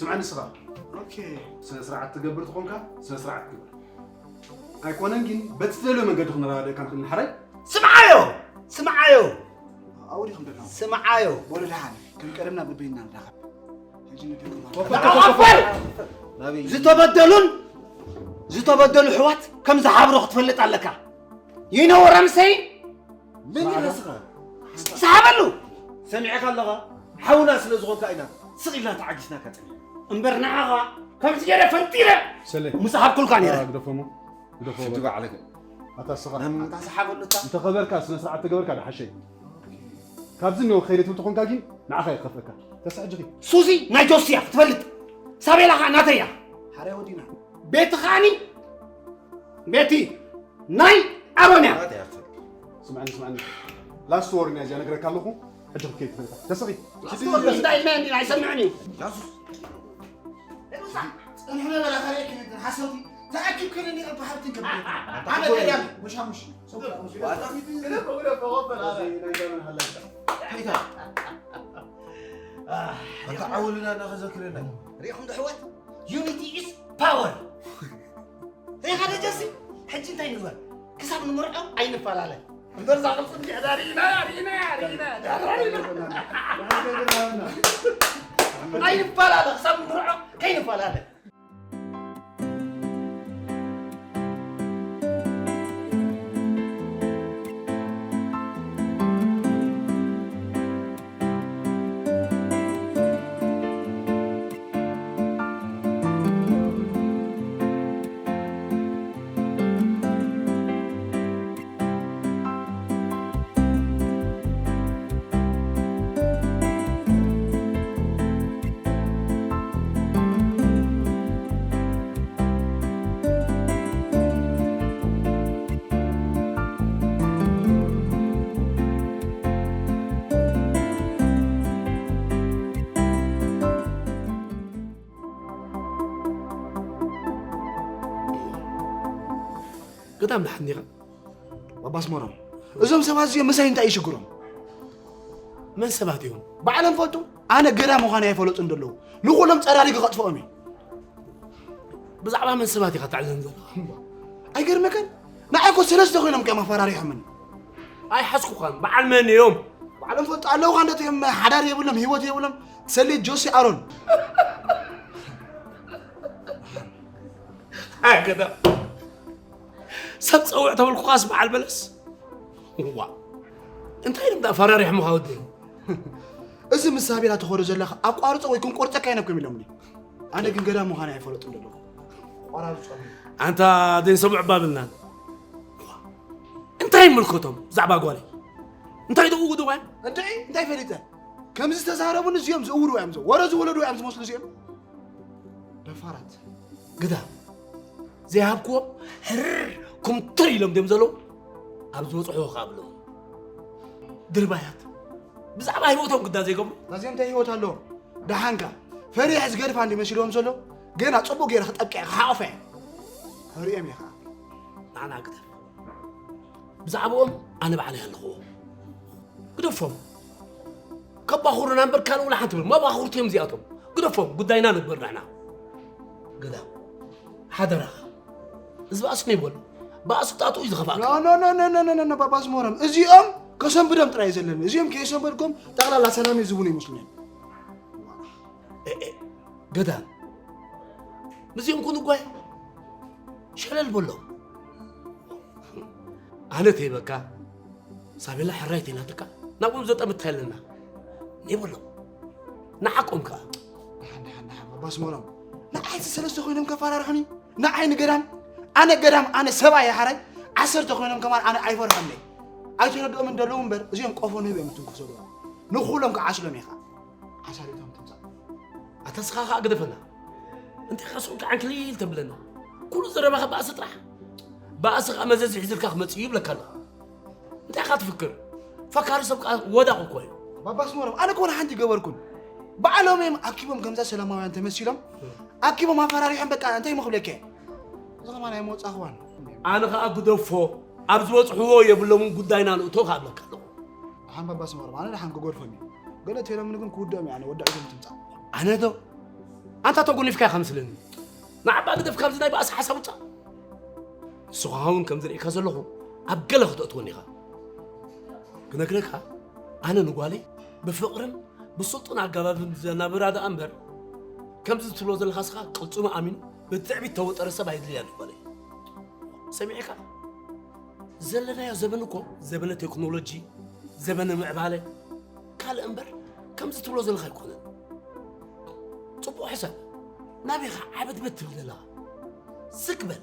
ስምዐ ንስኻ። ኦኬ። ስነ ስርዓት ትገብር ተኾንካ ስነ ስርዓት ግበር። ኣይኮነን ግን በቲ ትደልዮ መንገዲ ክንረዳድእካ ንኽእል ንሓራይ። ስምዓዮ! ስምዓዮ! ኣብኡ ዲኹም ደለኹም? ስምዓዮ! ወደ ደሓን ከም ቀደምና ብበይንና ንራኸብ። ሕጂ ንደግም። ተቐበል! ናበይ? ዝተበደሉን ዝተበደሉ ኣሕዋት ከም ዝሓብሩ ክትፈልጥ ኣለካ። You know what I'm saying? መን ኢኻ ንስኻ? ሰሓበሉ! ሰሚዕካ ኣለኻ? ሓውና ስለ ዝኾንካ ኢና ስቕ ኢልና ተዓጊስናካ ጸኒሕና። እምበር ንዓኻ ከምዚ ገይረ ፈንጢረ ሰለ። ምስ ሃብኩልካ ነይረ። ኣታ ግደፎ እሞ፣ ግደፎ ሽግር በል። ኣለከ። ኣታ ስኻ። ኣታ ሰሓበሉ እታ። እንተኸበርካ፣ ስነ ስርዓት ተገበርካ፣ ድሓሸ እዩ። ካብዚ እኒኦ ከይደ ትብል ተኾንካ ግን፣ ንዓኻ እየ ክኸፍለካ። ተስዕጅኺ። ሱዚ ናይ ጆሲ እያ ክትፈልጥ። ሳቤላ ኸዓ ናተይ እያ። ሓራይ ወዲና። ቤቲ ኸዓኒ፣ ቤቲ ናይ ኣሮን እያ። ስምዐኒ፣ ስምዐኒ። ላስት ዎርኒንግ እያ እዚኣ፣ ነግረካ ኣለኹ። ሕጂ ክትከይድ ትኽእል ኢኻ። ተስኺ። ላስት ዎርኒንግ እንታይ ኢልና እንዲና ኣይሰምዕን እዩ። ላስት ጸኒሕና በላ ካልኣይ ክንድን ሓሰውቲ ተኣኪብ ክንድን እባ ሃብትን ከብድን። ኣነ ቀዳም፣ ሙሽ፣ ሙሽ። እንታይ ኢኻ? ኣታ ዓውልና እናኸዘክረና። ሪኢኹም ዶ ኣሕዋት? Unity is power። ሪኢኻ ዶ ጀሲ? ሕጂ እንታይ ንግበር? ክሳብ ንምርዖ ኣይንፈላለ። እምበር እዛ ቅርጺ እንዲኣ ሪኢና፣ ሪኢና፣ ሪኢና፣ ሪኢና። ኣይንፈላለ፣ ክሳብ ንምርዖ ከይንፈላለ። ገዳም ደሓን ዲኻ? ባባ ኣስመሮም፣ እዞም ሰባት እዚኦም ምሳይ እንታይ እዩ ሽግሮም? መን ሰባት እዮም? ባዕሎም ፈልጡ። ኣነ ገዳም ምዃነይ ኣይፈለጡን ዘለዉ። ንኹሎም ጸራሪገ ከጥፍኦም እየ። ብዛዕባ መን ሰባት ኢኻ ተዕልም ዘለኻ? ኣይገርመከን? ንዓይ እኮ ሰለስተ ኮይኖም እዮም ኣፈራሪሖምኒ። ኣይሓዝኩኻን። በዓል መን እዮም? ባዕሎም ፈልጡ ኣለዉ። ኻንደት እዮም ሓዳር የብሎም፣ ህይወት የብሎም። ሰሌ ጆሲ ኣሮን። ኣይ ገዳም። ሰብ ጸውዕ ተበልኩኻስ በዓል በለስ። ዋ። እንታይ ኢሎም ደኣ ፈራሪሖምኻ ወደይ? እዚ ምስ ሳቤላ ትኸዶ ዘለኻ ኣቋርጾ ወይ ክንቆርጸካ ኢና እኮ ኢሎምኒ። ኣነ ግን ገዳም ምዃነይ ኣይፈለጡን ዘለኹ። ኣቋራርጾ። ኣንታ ዘይንሰምዑ እባ ብልናን። እንታይ ይምልከቶም ብዛዕባ ጓለይ? እንታይ ደኡ ግድዋ? እንድዒ እንታይ ፈሊጠ? ከምዚ ዝተዛረቡኒ እዚኦም ዝእውሩ እዮም፣ ወረ ዝወለዱ እዮም ዝመስሉ እዚኦም። ደፋራት። ግዳ ዘይሃብክዎም ሕርር ኩምትር ኢሎም ድዮም ዘለዉ? ኣብ ዝበፅሕዎ ከኣ ብሎም። ድርባያት። ብዛዕባ ህይወቶም ግዳ ዘይገብሩ? ናዚኦም እንታይ ህይወት ኣለዎም? ደሓንካ ፈሪሕ ዝገድፋ እንዲ መሲልዎም ዘሎ? ገና ጽቡቕ ገይረ ክጠብቅዐ ክሓቑፈ እየ። ርእዮም እየ ኸዓ። ንዓና ግደፍ። ብዛዕባኦም ኣነ ባዕለይ ኣለኽዎ። ግደፎም። ከባኹሩና እምበር ካልእ ወላ ሓንቲ ብል። መባኹርቲ እዮም እዚኣቶም። ግደፎም። ጉዳይና ንግበር ንሕና። ግዳ ሓደራኻ። እዚ ባእሲ ነይበሉ። ባእሲ ጣጡ እዩ ዝኸፍኣካ። ኖ፣ ኖ፣ ኖ፣ ኖ፣ ኖ፣ ኖ፣ ኖ፣ ባባ ኣስመሮም። እዚኦም ከሰንብዶም ጥራይ ዘለኒ። እዚኦም ከየሰንበድኩም ጠቕላላ ሰላም ዝህቡኒ ይመስሉኒ። ኤ፣ ኤ፣ ገዳም። ምስዚኦም ኩን እጓይ ሸለል በሎ። ኣነ ተይበካ ሳቤላ ሕራይ ተይናትካ ናብኦም ዘጠምት ኣለና። ነይበሎ። ንዓቆም ከኣ። ደሓን፣ ደሓን፣ ደሓን፣ ባባ ኣስመሮም። ንዓይ ሰለስተ ኮይኖም ከፈራርሑኒ። ንዓይ ንገዳም፣ ኣነ ገዳም፣ ኣነ ሰብኣይ እየ ሓራይ፣ ዓሰርተ ኮይኖም ከማን ኣነ ኣይፈርሖምን እየ። ኣይተረድኦምን ደለዉ እምበር፣ እዚኦም ቆፎ ንህብ እዮም ዝትንክፉ ዘለዉ። ንኹሎም ክዓስሎም ኢኻ። ዓሳሊቶም ትምጻእ። ኣታ ስኻ ኸኣ ግደፈና። እንታይ ኢኻ ስቕ ኢልካ ዓንክሊል ተብለና? ኩሉ ዘረባኻ ባእሲ ጥራሕ። ባእሲ ኸኣ መዘዝ ሒዝልካ ክመጽእ እዩ ይብለካ ኣለኹ። እንታይ ኢኻ ትፍክር? ፈካሪ ሰብ ከኣ ወዳቑ እኮ እዩ። ባባ ኣስመሮም፣ ኣነ እኮ ወላ ሓንቲ ገበርኩን። ባዕሎም እዮም ኣኪቦም ከምዛ ሰላማውያን ተመሲሎም። ኣኪቦም ኣፈራሪሖም በቃ እንታይ እሞ ክብለካ እየ? እዚ ኸማን ኣይመወጻእኽዋን። ኣነ ኸኣ ግደፎ፣ ኣብ ዝበጽሕዎ የብሎምን ጉዳይና ንእቶ ከኣ እብለካ ኣለኹ። ደሓን ባባ ኣስመሮም፣ ኣነ ደሓን ክገድፎም እየ። ገለ ተይሎምኒ ግን ክውድኦም እየ ኣነ፣ ወዳኢቶም ትምጻእ። ኣነ ዶ? ኣንታ ተጎኒፍካ ኢኻ መስለኒ። ንዓባ ግደፍ ካብዚ ናይ ባእሲ ሓሳብ ውጻእ። ንስኻ እውን ከም ዝርእየካ ዘለኹ ኣብ ገለ ክተእትወኒ ኢኻ። ክነግረካ፣ ኣነ ንጓለይ ብፍቕርን ብስልጡን ኣገባብን ዘናብራ ደኣ እምበር፣ ከምዚ ትብሎ ዘለኻ ስኻ ቅልጽሙ ኣሚኑ ብትዕቢት ተወጠረ ሰብ ኣይድልያን እዩ ጓለይ። ሰሚዕካ? ዘለናዮ ዘበን እኮ ዘበነ ቴክኖሎጂ፣ ዘበነ ምዕባለ፣ ካልእ እምበር ከምዚ ትብሎ ዘለኻ ኣይኮነን። ጽቡቕ ሕሰብ። ናበይ ኢኻ ዓበትበት ትብል ዘለኻ? ስክ በል።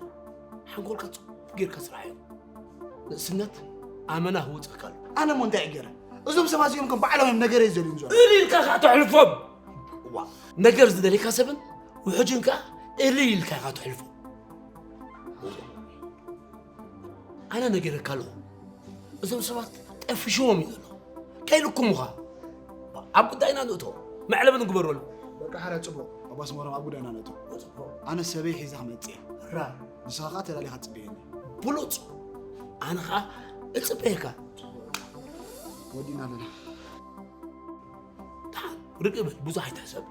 ሓንጎልካ ጽቡቕ ጌርካ ስርሓዮ። ንእስነት ኣመና ህውጽካ ኣሎ። ኣነ እሞ እንታይ እየ ገይረ? እዞም ሰባት እዚኦም ከም ባዕሎም እዮም ነገር እየ ዘልዮም ዘሎ። እልልካ ከዓ ተሕልፎም። ዋ፣ ነገር ዝደልየካ ሰብን ውሕጅን ከዓ እልል ኢልካ ኢኻ ተሕልፎ። ኣነ ነጊረካ ኣለኹ። እዞም ሰባት ጠፊሽዎም እዩ ዘሎ። ከይልኩሙኻ። ኣብ ጉዳይና ንእቶ። መዕለቢ ንግበረሉ። በቃ ሓራ ጽቡቕ። ኣባ ስመሮም ኣብ ጉዳይና ንእቶ። ኣነ ሰበይ ሒዛ ክመጽእ እየ። ራ። ንስኻ ከኣ ተላሊኻ ጽበየኒ። ብሉጽ። ኣነ ኸኣ እጽበየካ። ወዲእና ኣለና። ደሓን ርግእ በል፣ ብዙሕ ኣይትሕሰብ።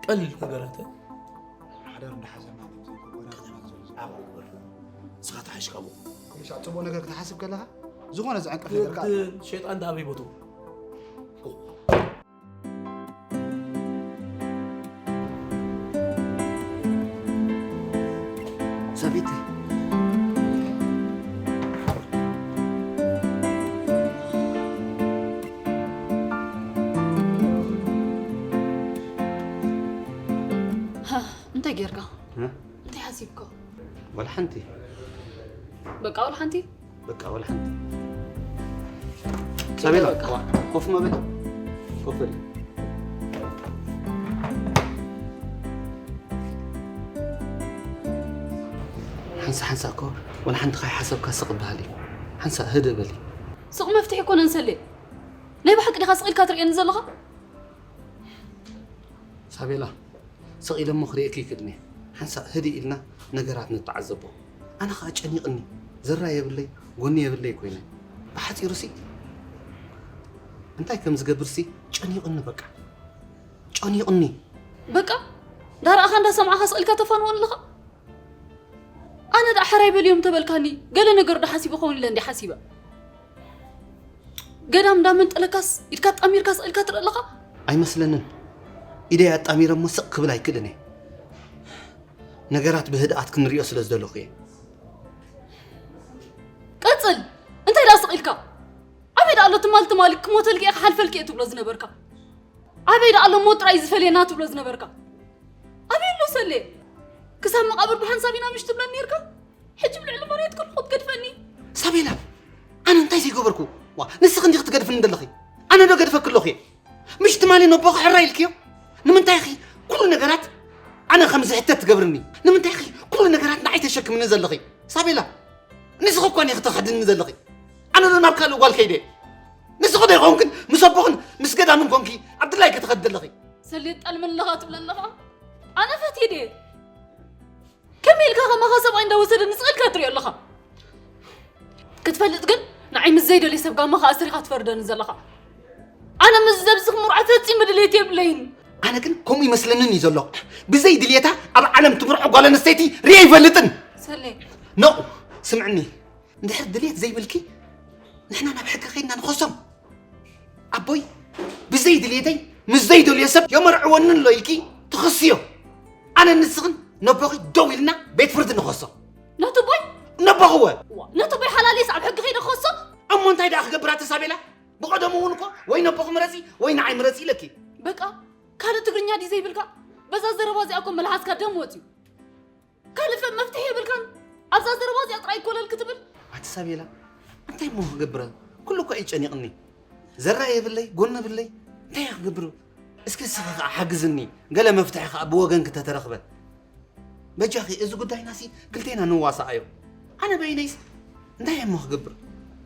ቀሊል ነገራት። ሓዳር እንዳሓዘና ከምዚ ይኮን፣ ወላ ከማን ዘሎ ዘሎ። ኣብ ግበር። ንስኻ ተሓሽካ ብኡ። ኩሉ ሻዕ ጽቡቕ ነገር ክትሓስብ ከለኻ፣ ዝኾነ ዝዕንቅፍ ነገር ከኣ ወዲ ሸይጣን ደኣ ኣበይ ቦትኡ? ሰበይቲ። ሃ፣ እንታይ ጌርካ? እ? እንታይ ሓሲብካ? ወላ ሓንቲ። በቃ ወላ ሓንቲ? በቃ ወላ ሓንቲ። ሳቤላ፣ በቃ። ዋ፣ ኮፍ መበል። ኮፍ በል። ሓንሳ ሓንሳ እኮ ወላ ሓንቲ ካይሓሰብካ ስቕ በሃል እዩ። ሓንሳ ህድእ በሊ። ስቕ መፍትሒ ኣይኮነን ሰሌ። ናይ ብሓቂ ዲኻ ስቕ ኢልካ ትርእየኒ ዘለኻ? ሳቤላ፣ ስቕ ኢለ እሞ ክርእየኪ ይክእልኒ። ሓንሳእ ህድእ ኢልና ነገራት ንተዓዘቦ። ኣነ ኸኣ ጨኒቕኒ፣ ዘራ የብለይ፣ ጎኒ የብለይ ኮይነ። ብሓጺሩሲ፣ እንታይ ከም ዝገብርሲ ጨኒቕኒ በቃ። ጨኒቕኒ። በቃ፣ ዳርኣኻ እንዳሰማዕኻ ስቕ ኢልካ ተፋንወኒ ኣለኻ? ኣነ ደኣ ሕራይ በልዮም ተበልካኒ፣ ገለ ነገር ዶ ሓሲበ ኸውን ኢለ እንድየ ሓሲበ። ገዳም እንዳመንጠለካስ ኢድካ ኣጣሚርካ ስቕ ኢልካ ትርኢ ኣለኻ? ኣይመስለንን። ኢደይ ኣጣሚረ እሞ ስቕ ክብል ኣይክእልን እየ። ነገራት ብህድኣት ክንሪኦ ስለ ዝደለኹ እየ። ቀጽል! እንታይ ደኣ ስቕ ኢልካ? ኣበይ ደኣ ኣሎ ትማል ትማሊ ክሞተልኪ እየ ክሓልፈልኪ እየ ትብሎ ዝነበርካ? ኣበይ ደኣ ኣሎ ሞት ጥራይ ዝፈልየና ትብሎ ዝነበርካ? ኣበይ ኣሎ ሰሌ? ክሳብ መቓብር ብሓንሳብ ኢና ምሽ ትብለኒ ነርካ? ሕጂ ብልዕሊ መሬት ከልኹ ትገድፈኒ። ሳቤላ፣ ኣነ እንታይ ዘይገበርኩ? ዋ፣ ንስኺ እንዲኺ ትገድፍኒ ዘለኺ። ኣነ ዶ ገድፈኪ ኣለኹ እየ? ምሽ ትማሊ ነቦኺ ሕራይ ኢልክዮ? ንምንታይ ኢኺ ኩሉ ነገራት ኣነ ከም ዝሕተት ትገብርኒ? ንምንታይ ኢኺ ኩሉ ነገራት ንዓይ ተሸክምኒ ዘለኺ? ሳቤላ፣ ንስኺ እኳ እንዲኺ ተኸድኒ ዘለኺ። ኣነ ዶ ናብ ካልእ ጓል ከይደ? ንስኺ ዶ ይኸውን ግን ምስ ኣቦኽን ምስ ገዳምን ኮንኪ ኣብ ድላይኪ ትኸዲ ዘለኺ? ሰሌ፣ ትጠልመኒ ኣለኻ ትብለኒ ኣለኻ? ኣነ ፈትየ ድየ? ከመይ ኢልካ ከማኻ ሰብኣይ እንዳወሰደ ንስቕ ኢልካ ትሪኦ ኣለኻ? ክትፈልጥ ግን ንዓይ ምስ ዘይደልዮ ሰብ ጋማኻ ኣስሪኻ ትፈርደኒ ዘለኻ። ኣነ ምስ ዘብዚ ክምርዖ ፈጺሙ ድሌት የብለይን። ኣነ ግን ከምኡ ይመስለንን እዩ ዘሎ። ብዘይ ድልየታ ኣብ ዓለም ትምርዖ ጓል ኣንስተይቲ ሪአ ኣይፈልጥን። ሰሌ። ኖ፣ ስምዕኒ። እንድሕር ድልየት ዘይብልኪ ንሕና ናብ ሕጊ ከይድና ንኸሶም። ኣቦይ ብዘይ ድልየተይ ምስ ዘይደልዮ ሰብ የመርዕወኒ ኣሎ ኢልኪ ትኸስዮ። ኣነ ንስኽን ነቦኺ ደው ኢልና ቤት ፍርዲ ንኸሶ። ነቲ ቦይ? ነቦኺ እወ። ዋ፣ ነቲ ቦይ ሓላልየስ ኣብ ሕጊ ከይደ ክኸሶ? እሞ እንታይ ደኣ ክገብር ኣቲ ሳቤላ? ብቐደሙ እውን እኮ ወይ ነቦኺ ምረጺ ወይ ንዓይ ምረጺ ኢለኪ። በቃ ካልእ ትግርኛ ድዩ ዘይብልካ? በዛ ዘረባ እዚኣ እኮ መልሓስካ ደም ወጽዩ። ካልእ ፈ-፣ መፍትሒ የብልካን። ኣብዛ ዘረባ እዚኣ ጥራይ ኮለል ክትብል። ኣቲ ሳቤላ፣ እንታይ እሞ ክገብር? ኩሉ እኮ እዩ ጨኒቕኒ። ዘራ የብለይ፣ ጎኒ የብለይ። እንታይ እየ ክገብር? እስኪ ንስኺ ኸዓ ሓግዝኒ። ገለ መፍትሒ ኸዓ ብወገንኪ ተተረኽበ። በጃኺ፣ እዚ ጉዳይናሲ ክልቴና ንዋሳኣዮ። ኣነ በይነይስ እንታይ እየ እሞ ክገብር?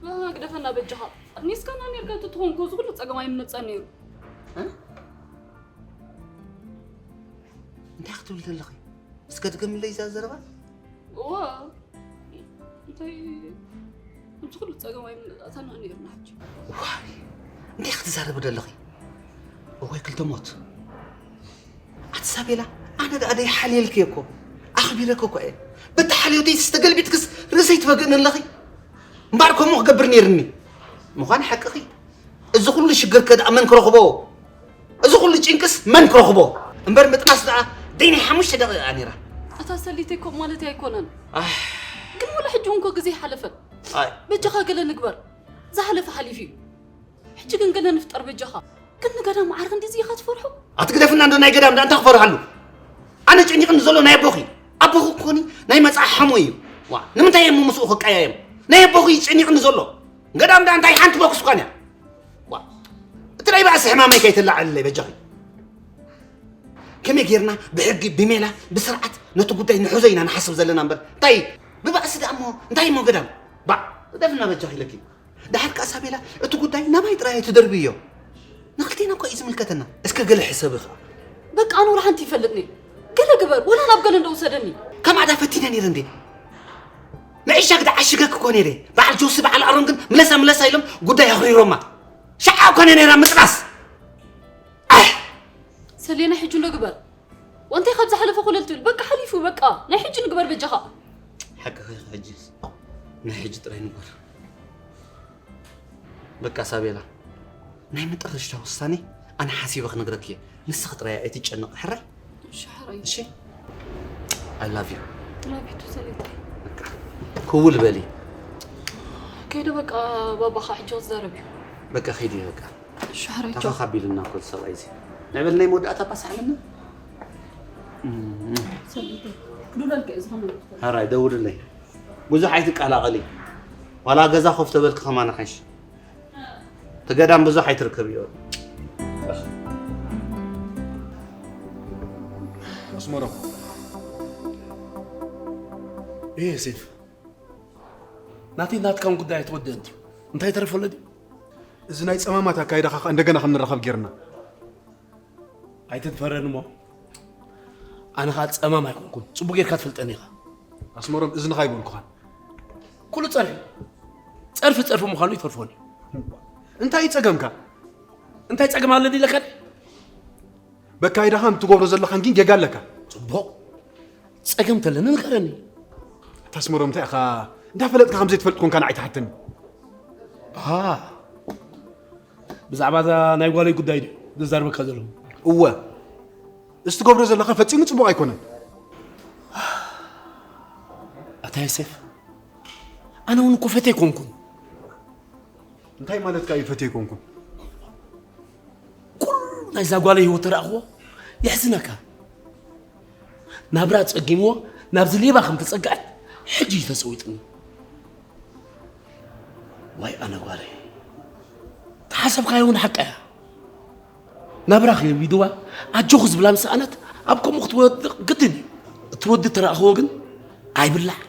ኣሃ፣ ግደፈና በጃኻ። ኣጥኒስካና ኔርካ እንተትኾንኮ፣ እዚ ኩሉ ጸገም ኣይምመጸን ነይሩ። እ? እንታይ ክትብል ዘለኺ? እስከ ድገምለይ እዛ ዘረባ። እዋ፣ እንታይ፣ ከምዚ ኩሉ ጸገም ኣይምመጻእናን ነይርና ሕጂ። ዋይ፣ እንታይ ክትዛረቢ ዘለኺ? እዋይ ክልተ ሞት። ኣቲ ሳቤላ፣ ኣነ ደኣ ደይሓልየልኪ እኮ ኣኽቢረኪ እኮ እየ። በቲ ሓልዮተይ ዝተገልቢጥክስ ርእሰይ ትበግእኒ ኣለኺ። እምበኣር ከምኡ ክገብር ነይርኒ። ምዃን ሓቅኺ። እዚ ኩሉ ሽግር ከ ደኣ መን ክረኽቦ? እዚ ኩሉ ጭንቅስ መን ክረኽቦ? እምበር ምጥናስ ደኣ ደይ ናይ ሓሙሽተ ደቂቓ ነይራ። ኣታ ሰሊተይ ከምኡ ማለተይ ኣይኮነን። ኣህ። ግን ወላ ሕጂ እውን እኮ ግዜ ኣይሓለፈን። ኣይ። በጃኻ ገለ ንግበር። ዝሓለፈ ሓሊፉ እዩ። ሕጂ ግን ገለ ንፍጠር በጃኻ። ግን ንገዳም ማዕረ ክንድዚ ኢኻ ትፈርሖ? ኣትግደፍና እንዶ ናይ ገዳም ደኣ እንታይ ክፈርሃሉ? ኣነ ጨኒቕኒ ዘሎ ናይ ኣቦኺ። ኣቦኺ ኮኒ ናይ መጻኢ ሓሞ እዩ። ዋ፣ ንምንታይ እየ እሞ ምስኡ ክቀያየም? ናይ ኣቦኺ እዩ ጨኒቕኒ ዘሎ። ገዳም ደኣ እንታይ ሓንቲ ቦክስ እኳ እያ። ዋ፣ እቲ ናይ ባእሲ ሕማመይ ከይተላዓልለይ በጃኺ። ከመይ ጌርና ብሕጊ፣ ብሜላ፣ ብስርዓት ነቲ ጉዳይ ንሕዞ ኢና ንሓስብ ዘለና እምበር፣ እንታይ ብባእሲ ደኣ እሞ፣ እንታይ እሞ ገዳም? ባዕ፣ ግደፍና በጃኺ ኢለኪ። ደሓር ከኣ ሳቤላ፣ እቲ ጉዳይ ናባይ ጥራይ ኣይትደርብዮ። ንኽልቴና እኮ እዩ ዝምልከተና። እስከ ገለ ሕሰቢ ኸኣ። በቃ ኣነ ወላ ሓንቲ ይፈልጥኒ። ገለ ግበር፣ ወላ ናብ ገለ እንዶ ውሰደኒ። ከምኣ ዳ ፈቲነ ነይረ እንዴ? መዒሻ ግዳ ዓሽገክ እኮ ነይረ። በዓል ጆሲ፣ በዓል ኣሮን ግን ምለሳ፣ ምለሳ ኢሎም ጉዳይ ኣኽሪሮማ። ሸዓ እኮ ነይራ ምጥራስ። ኣህ! ሰሌና፣ ሕጂ እንዶ ግበር። ወንታይ ካብ ዝሓለፈ ኮለል ትብል? በቃ ሓሊፉ፣ በቃ። ናይ ሕጂ ንግበር በጃኻ። ሓቅኺ፣ ሕጂ ናይ ሕጂ ጥራይ ንግበር። በቃ ሳቤላ፣ ናይ መጠረሽታ ውሳኔ ኣነ ሓሲበ ክነግረኪ እየ። ንስኺ ጥራይ ኣይትጨነቂ፣ ሕራይ? እሺ፣ ሕራይ። እሺ? I love you። ላቪቱ ሰሌታ። በቃ ክውል በሊ። ከይደ በቃ፣ ባባኻ ሕጂ ክዛረብ እዩ። በቃ ከይዲ በቃ። እሺ፣ ሕራይ፣ ቻው። ተኻኻቢልና እኮ እቲ ሰብኣይ እዚ። ናይ በል ናይ መወዳእታ ባስ ሓለና። ሰሌታ። ክዱለልከ እዚ ከመይ? ሕራይ፣ ደውልለይ። ብዙሕ ኣይትቀላቐሊ። ዋላ ገዛ ኮፍ ተበልኪ ከማን ሓይሽ። እቲ ገዳም ብዙሕ ኣይትርከብዮ። ኣስመሮም። እየ ሴፍ። ናተይ ናትካን ጉዳይ ኣይተወደአን ድዩ? እንታይ ተረፈ ኣሎ ድዩ? እዚ ናይ ጸማማት ኣካይዳኻ ኸኣ እንደገና ከም ንራኸብ ጌርና። ኣይትድፈረኒ እሞ። ኣነ ኸኣ ጸማም ኣይኮንኩን። ጽቡቕ ጌርካ ትፈልጠኒ ኢኻ። ኣስመሮም፣ እዝንኻ ኣይበልኩኻን። ኩሉ ጸርፊ፣ ጸርፊ ጸርፊ ምዃኑ ይተርፎን እዩ። እንታይ እዩ ጸገምካ? እንታይ ጸገም ኣለኒ ኢለካ ድየ? በካይዳኻን ትገብሮ ዘለኻን ግን ጌጋ ኣለካ። ጽቡቕ። ጸገም ተለኒ ንገረኒ። ኣታ ኣስመሮም፣ እንታይ ኢኻ እንዳፈለጥካ ከም ዘይትፈልጥ ኮንካ ንዓይ ትሓተኒ? ኣሃ። ብዛዕባ እዛ ናይ ጓለይ ጉዳይ ድዩ ዘዛርበካ ዘለኹ? እወ። እዚ ትገብሮ ዘለኻ ፈጺሙ ጽቡቕ ኣይኮነን። ኣታ ዮሴፍ፣ ኣነ እውን እኮ ፈትየ ኣይኮንኩን። እንታይ ማለትካ እዩ ፈትየ ኣይኮንኩን? ኩሉ ናይዛ ጓለይ ህይወት ተረኣኽዎ የሕዝነካ። ናብራ ጸጊምዎ ናብዚ ሌባ ከም ተጸግዐት ሕጂ እዩ ተጸዊጥኒ። ዋይ ኣነ ጓለይ፣ ተሓሰብካዮ እውን ሓቃ እያ። ናብራ ከቢድዋ ኣጆኹ ዝብላ ምስ ሰኣነት ኣብ ከምኡ ክትወድቕ ግድን እዩ። እቲ ወዲ ተረኣኽዎ ግን ኣይብላዕ